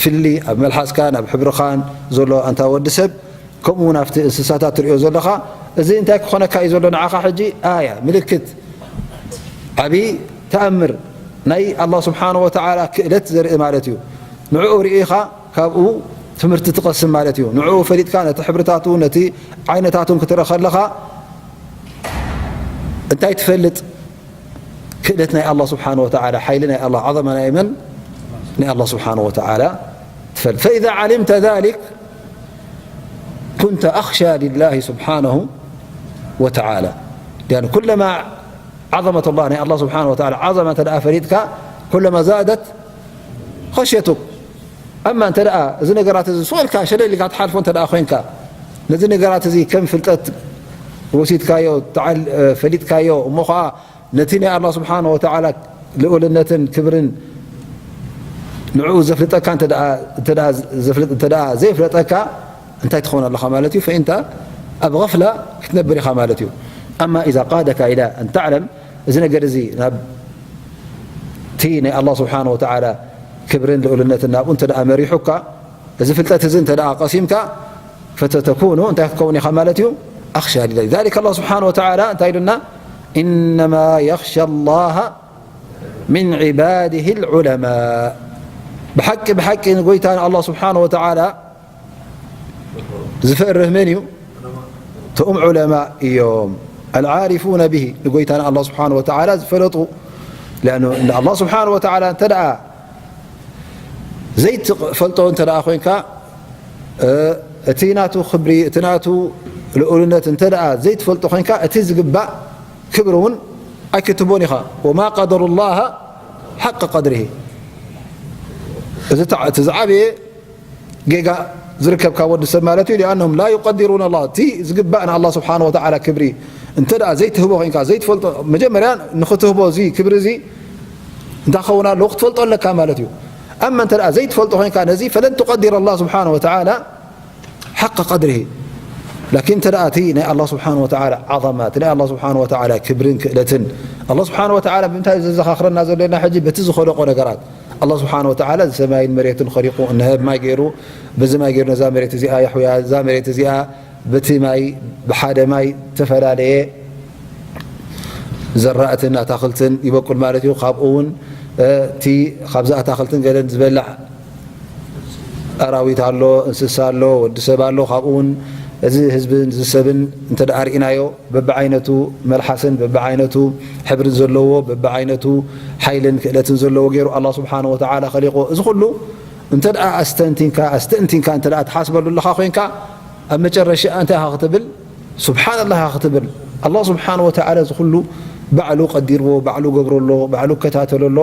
ፍሊ ኣብ መልሓስካን ኣብ ሕብርኻን ዘሎ ኣንታ ወዲ ሰብ፣ ከምኡ እውን ኣብቲ እንስሳታት ትሪኦ ዘለኻ፣ እዚ እንታይ ክኾነካ እዩ ዘሎ ንዓኻ ሕጂ? ኣያ፣ ምልክት፣ ዓብዪ ተኣምር፣ ናይ ኣላህ ስብሓን ወተዓላ ክእለት ዘርኢ ማለት እዩ። ንዕኡ ርኢኻ ካብኡ ትምህርቲ ትቐስም ማለት እዩ። ንዕኡ ፈሊጥካ ነቲ ሕብርታቱ ነቲ ዓይነታቱን ክትርኢ ከለኻ እንታይ ትፈልጥ? ክእለት ናይ ኣላህ ስብሓን ወተዓላ፣ ሓይሊ ናይ ኣላህ፣ ዓዘማ ናይ መን? ናይ ኣላህ ስብሓን ወተዓላ ትፈልጥ። ፈኢዛ ዓሊምተ ዛሊክ ኩንተ ኣኽሻ ሊላሂ ስብሓነሁ ወተዓላ። ኩለማ ዓዘመት ኣላህ፣ ናይ ኣላህ ስብሓን ወተዓላ ዓዘማ እንተ ደኣ ፈሊጥካ ኩለማ ዛደት ኸሽየቱክ። ኣማ እንተ ደኣ እዚ ነገራት እዚ ስቕ ኢልካ ሸለል ኢልካ ትሓልፎ እንተ ደኣ ኮይንካ፣ ነዚ ነገራት እዚ ከም ፍልጠት ወሲድካዮ፣ ተዓል-፣ ፈሊጥካዮ፣ እሞ ኸዓ ነቲ ናይ ኣላህ ስብሓን ወተዓላ ልኡልነትን ክብርን ንዕኡ ዘፍልጠካ እንተ ደኣ፣ እንተ ደኣ ዘፍልጥ፣ እንተ ደኣ ዘይፍለጠካ እንታይ ትኸውን ኣለኻ ማለት እዩ? ፈኢንተ ኣብ غፍላ ክትነብር ኢኻ ማለት እዩ። ኣማ ኢዛ ቃደካ ኢላ ኣን ተዕለም፣ እዚ ነገር እዚ ናብ እቲ ናይ ኣላህ ስብሓን ወተዓላ ክብርን ልኡልነትን ናብኡ እንተ ደኣ መሪሑካ፣ እዚ ፍልጠት እዚ እንተ ደኣ ቀሲምካ፣ ፈተተኩኑ እንታይ ክትከውን ኢኻ ማለት እዩ? ኣኽሻ ሊላህ። ዛሊከ ኣላህ ስብሓን ወተዓላ እንታይ ኢሉና? ኢነማ የኽሻ ኣላህ ሚን ዒባዲሂ ልዑለማእ። ብሓቂ፣ ብሓቂ ንጎይታ ንኣላህ ስብሓን ወተዓላ ዝፈርህ መን እዩ? እቶም ዑለማእ እዮም። ኣልዓሪፉነ ብሂ፣ ንጎይታ ንኣላህ ስብሓን ወተዓላ ዝፈለጡ። ሊኣኑ ንኣላህ ስብሓን ወተዓላ እንተ ደኣ ዘይትፈልጦ እንተ ደኣ ኮይንካ፣ እ፣ እቲ ናቱ ክብሪ፣ እቲ ናቱ ልኡልነት እንተ ደኣ ዘይትፈልጦ ኮይንካ፣ እቲ ዝግባእ ክብሪ እውን ኣይክትቦን ኢኻ። ወማ ቀደሩ ላሃ ሓቀ ቀድሪሂ። እዚ ተዓ-፣ እቲ ዝዓበየ ጌጋ ዝርከብ ካብ ወዲ ሰብ ማለት እዩ። ሊኣነሁም ላ ዩቀዲሩን ኣላህ፣ እቲ ዝግባእ ንኣላህ ስብሓን ወተዓላ ክብሪ እንተ ደኣ ዘይትህቦ ኮይንካ፣ ዘይትፈልጦ፣ መጀመርያ ንኽትህቦ እዚ ክብሪ እዚ እንታይ ክኸውን ኣለዎ? ክትፈልጦ ኣለካ ማለት እዩ። ኣማ እንተ ደኣ ዘይትፈልጦ ኮይንካ ነዚ፣ ፈለን ቱቀዲር ኣላህ ስብሓን ወተዓላ ሓቀ ቀድሪሂ። ላኪን እንተ ደኣ እቲ ናይ ኣላህ ስብሓን ወተዓላ ዓዘማ፣ እቲ ናይ ኣላህ ስብሓን ወተዓላ ክብርን ክእለትን፣ ኣላህ ስብሓን ወተዓላ ብምንታይ እዩ ዘዘኻኽረና ዘሎ ኢልና ሕጂ? በቲ ዝኸለቆ ነገራት። ኣላህ ስብሓን ወተዓላ እዚ ሰማይን መሬትን ኸሊቁ፣ እነሀ ብማይ ገይሩ፣ በዚ ማይ ገይሩ ነዛ መሬት እዚኣ የሕውያ፣ እዛ መሬት እዚኣ በቲ ማይ፣ ብሓደ ማይ ዝተፈላለየ ዘራእትን ኣታኽልትን ይበቁል ማለት እዩ። ካብኡ እውን፣ እ፣ እቲ ካብዚ ኣታኽልትን ገለን ዝበልዕ ኣራዊት ኣሎ፣ እንስሳ ኣሎ፣ ወዲ ሰብ ኣሎ። ካብኡ እውን እዚ ህዝብን እዚ ሰብን እንተ ደኣ ርኢናዮ፣ በብዓይነቱ መልሓስን በብዓይነቱ ሕብርን ዘለዎ፣ በብዓይነቱ ሓይልን ክእለትን ዘለዎ ገይሩ ኣላህ ስብሓን ወተዓላ ኸሊቁ። እዚ ኩሉ እንተ ደኣ ኣስተንቲንካ፣ ኣስተእንቲንካ እንተ ደኣ ትሓስበሉ ኣለኻ ኮይንካ፣ ኣብ መጨረሻ እንታይ ኢኻ ክትብል? ሱብሓነላህ ኢኻ ክትብል። ኣላህ ስብሓን ወተዓላ እዚ ኩሉ ባዕሉ ቀዲርዎ፣ ባዕሉ ገብሮ ኣሎ፣ ባዕሉ እከታተሎ ኣሎ።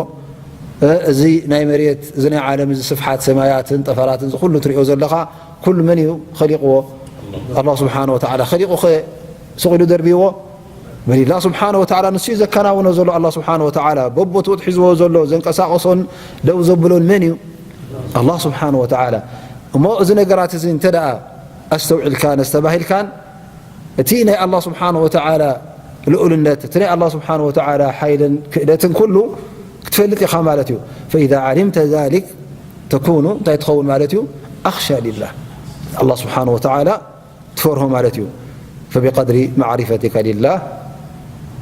እ፣ እዚ ናይ መሬት፣ እዚ ናይ ዓለም፣ እዚ ስፍሓት ሰማያትን ጠፈራትን፣ እዚ ኩሉ ትሪኦ ዘለኻ፣ ኩሉ መን እዩ ኸሊቕዎ? ኣላህ ስብሓን ወተዓላ። ኸሊቑኸ ስቕ ኢሉ ደርብይዎ? በሊላህ ስብሓን ወተዓላ። ንሱ እዩ ዘከናውኖ ዘሎ። ኣላህ ስብሓን ወተዓላ በቦትኡ ሒዝዎ ዘሎ፣ ዘንቀሳቕሶን ደው ዘብሎን መን እዩ? ኣላህ ስብሓን ወተዓላ። እሞ እዚ ነገራት እዚ እንተ ደኣ ኣስተውዒልካን ኣስተባሂልካን፣ እቲ ናይ ኣላህ ስብሓን ወተዓላ ልኡልነት፣ እቲ ናይ ኣላህ ስብሓን ወተዓላ ሓይልን ክእለትን ኩሉ ክትፈልጥ ኢኻ ማለት እዩ። ፈኢዛ ዓሊምተ ዛሊክ ተኩኑ፣ እንታይ ትኸውን ማለት እዩ? ኣኽሻ ሊላህ፣ ኣላህ ስብሓን ወተዓላ ትፈርሆ ማለት እዩ። ፈቢቀድሪ ማዕሪፈቲካ ሊላህ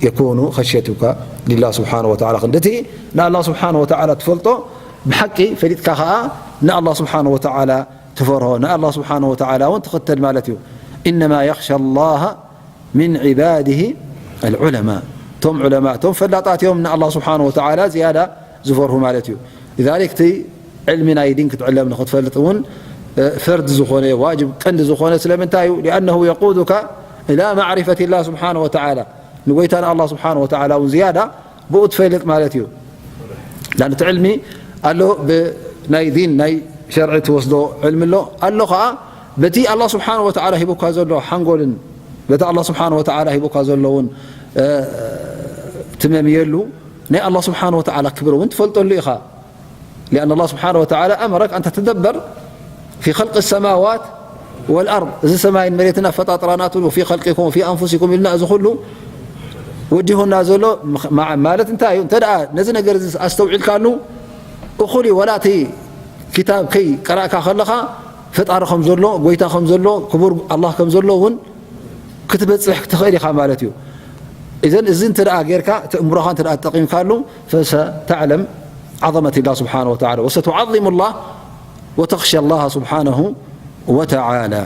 የኩኑ ኸሽየቱካ ሊላህ ስብሓን ወተዓላ። ክንድቲ ንኣላህ ስብሓን ወተዓላ ትፈልጦ ብሓቂ ፈሊጥካ ኸዓ ንኣላህ ስብሓን ወተዓላ ትፈርሆ፣ ንኣላህ ስብሓን ወተዓላ እውን ትኽተል ማለት እዩ። ኢነማ የኽሻ ላሃ ሚን ዒባድሂ ኣልዑለማ። እቶም ዑለማ፣ እቶም ፈላጣት እዮም ንኣላህ ስብሓን ወተዓላ ዝያዳ ዝፈርሁ ማለት እዩ። ሊዛሊክ እቲ ዕልሚ ናይ ዲን ክትዕለም ንኽትፈልጥ እውን፣ እ፣ ፈርድ ዝኾነ፣ ዋጅብ ቀንዲ ዝኾነ ስለምንታይ እዩ? ሊኣነሁ የቁዱካ ኢላ ማዕሪፈት ላህ ስብሓን ወተዓላ። ንጎይታ ንኣላህ ስብሓን ወተዓላ እውን ዝያዳ ብኡ ትፈልጥ ማለት እዩ። ላን እቲ ዕልሚ ኣሎ፣ ብናይ ዲን ናይ ሸርዒ ትወስዶ ዕልሚ ኣሎ፣ ኣሎ ኸዓ በቲ ኣላህ ስብሓን ወተዓላ ሂቡካ ዘሎ ሓንጎልን በቲ ኣላህ ስብሓን ወተዓላ ሂቡካ ዘሎ እውን፣ እ፣ ትመምየሉ፣ ናይ ኣላህ ስብሓን ወተዓላ ክብሪ እውን ትፈልጠሉ ኢኻ። ሊኣን ኣላህ ስብሓን ወተዓላ ኣመረክ ኣን ተተደበር ፊ ኸልቂ ሰማዋት ወልኣርድ፣ እዚ ሰማይን መሬትን ኣፈጣጥራ ናቱ፣ ወፊ ኸልቂኩም ወፊ ኣንፉሲኩም ኢልና፣ እዚ ኩሉ ወዲሁና ዘሎ ማ-፣ ማለት እንታይ እዩ? እንተ ደኣ ነዚ ነገር እዚ ኣስተውዒልካሉ፣ እኹል እዩ። ወላ እቲ ክታብ ከይቀራእካ ከለኻ፣ ፈጣሪ ከም ዘሎ፣ ጎይታ ከም ዘሎ፣ ክቡር ኣላህ ከም ዘሎ እውን ክትበጽሕ ትኽእል ኢኻ ማለት እዩ። إذن እዚ እንተ ደኣ ጌርካ፣ እቲ እምሮኻ እንተ ደኣ ተጠቒምካሉ፣ فستعلم عظمة الله سبحانه وتعالى، وستعظم الله وتخشى الله سبحانه وتعالى.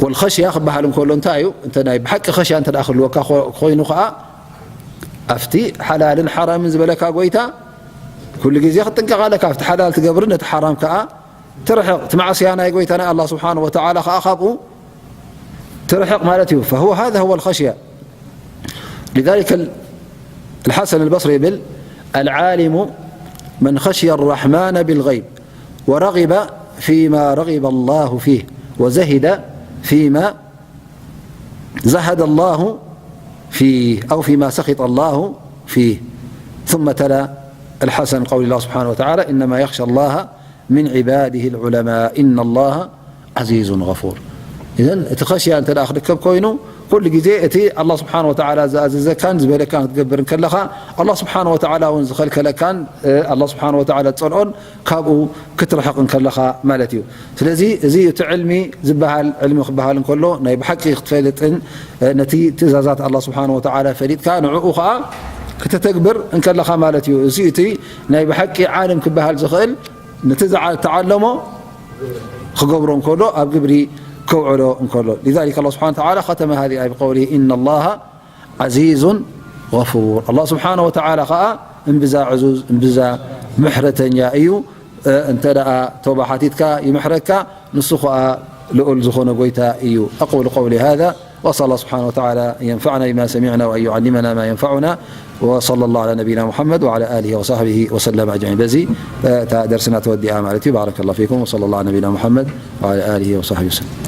والخشية ክበሃል እንከሎ እንታይ እዩ? እንተ ናይ ብሓቂ ኸሽያ እንተ ደኣ ክህልወካ ኮ-፣ ኮይኑ ኸኣ፣ ኣብቲ ሓላልን ሓራምን ዝበለካ ጎይታ ኩሉ ግዜ ክትጥንቀቕ ኣለካ። ኣብቲ ሓላል ትገብርን ነቲ ሓራም ከኣ ትርሕቕ። እቲ ማዕስያ ናይ ጎይታ ናይ ኣላህ ስብሓንሁ ወተዓላ ከኣ ካብኡ ትርሕቕ ማለት እዩ። فهو هذا هو الخشية. لذلك ال-، الحسن البصري يقول: العالم من خشي الرحمن بالغيب ورغب فيما رغب الله فيه وزهد فيما زهد الله فيه أو فيما سخط الله فيه. ثم تلا الحسن قول الله سبحانه وتعالى: إنما يخشى الله من عباده العلماء إن الله عزيز غفور. إذن እቲ ኸሽያ እንተ ደኣ ክርከብ ኮይኑ፣ ኩሉ ግዜ እቲ ኣላህ ስብሓን ወተዓላ ዝኣዘዘካን ዝበለካን ክትገብር እንከለኻ፣ ኣላህ ስብሓን ወተዓላ እውን ዝኸልከለካን፣ እ፣ ኣላህ ስብሓን ወተዓላ ዝጸልኦን ካብኡ ክትርሕቕ እንከለኻ ማለት እዩ። ስለዚ እዚ እቲ ዕልሚ ዝበሃል፣ ዕልሚ ክበሃል እንከሎ ናይ ብሓቂ ክትፈልጥን፣ እ፣ ነቲ ትእዛዛት ኣላህ ስብሓን ወተዓላ ፈሊጥካ ንዕኡ ኸኣ ክተተግብር እንከለኻ ማለት እዩ። እዚ እቲ ናይ ብሓቂ ዓለም ክበሃል ዝኽእል ነቲ ዝዓ-፣ ተዓለሞ ክገብሮ እንከሎ፣ ኣብ ግብሪ ከውዕሎ እንከሎ። لذلك الله سبحانه وتعالى ختم هذه الآية بقوله: إن الله عزيز غفور. ኣላህ ስብሓነ ወተዓላ ኸኣ እምብዛ ዕዙዝ፣ እምብዛ ምሕረተኛ እዩ። እ፣ እንተ ደኣ ተውባ ሓቲትካ ይምሕረካ፣ ንሱ ኸኣ ልዑል ዝኾነ ጎይታ እዩ። أقول قولي هذا وأسأل الله سبحانه وتعالى أن ينفعنا بما سمعنا وأن يعلمنا ما ينفعنا، وصلى الله على نبينا محمد وعلى آله وصحبه وسلم أجمعين. በዚ፣ እ፣ እታ ደርስና ተወዲኣ ማለት እዩ። بارك الله فيكم وصلى الله على نبينا محمد وعلى آله وصحبه وسلم.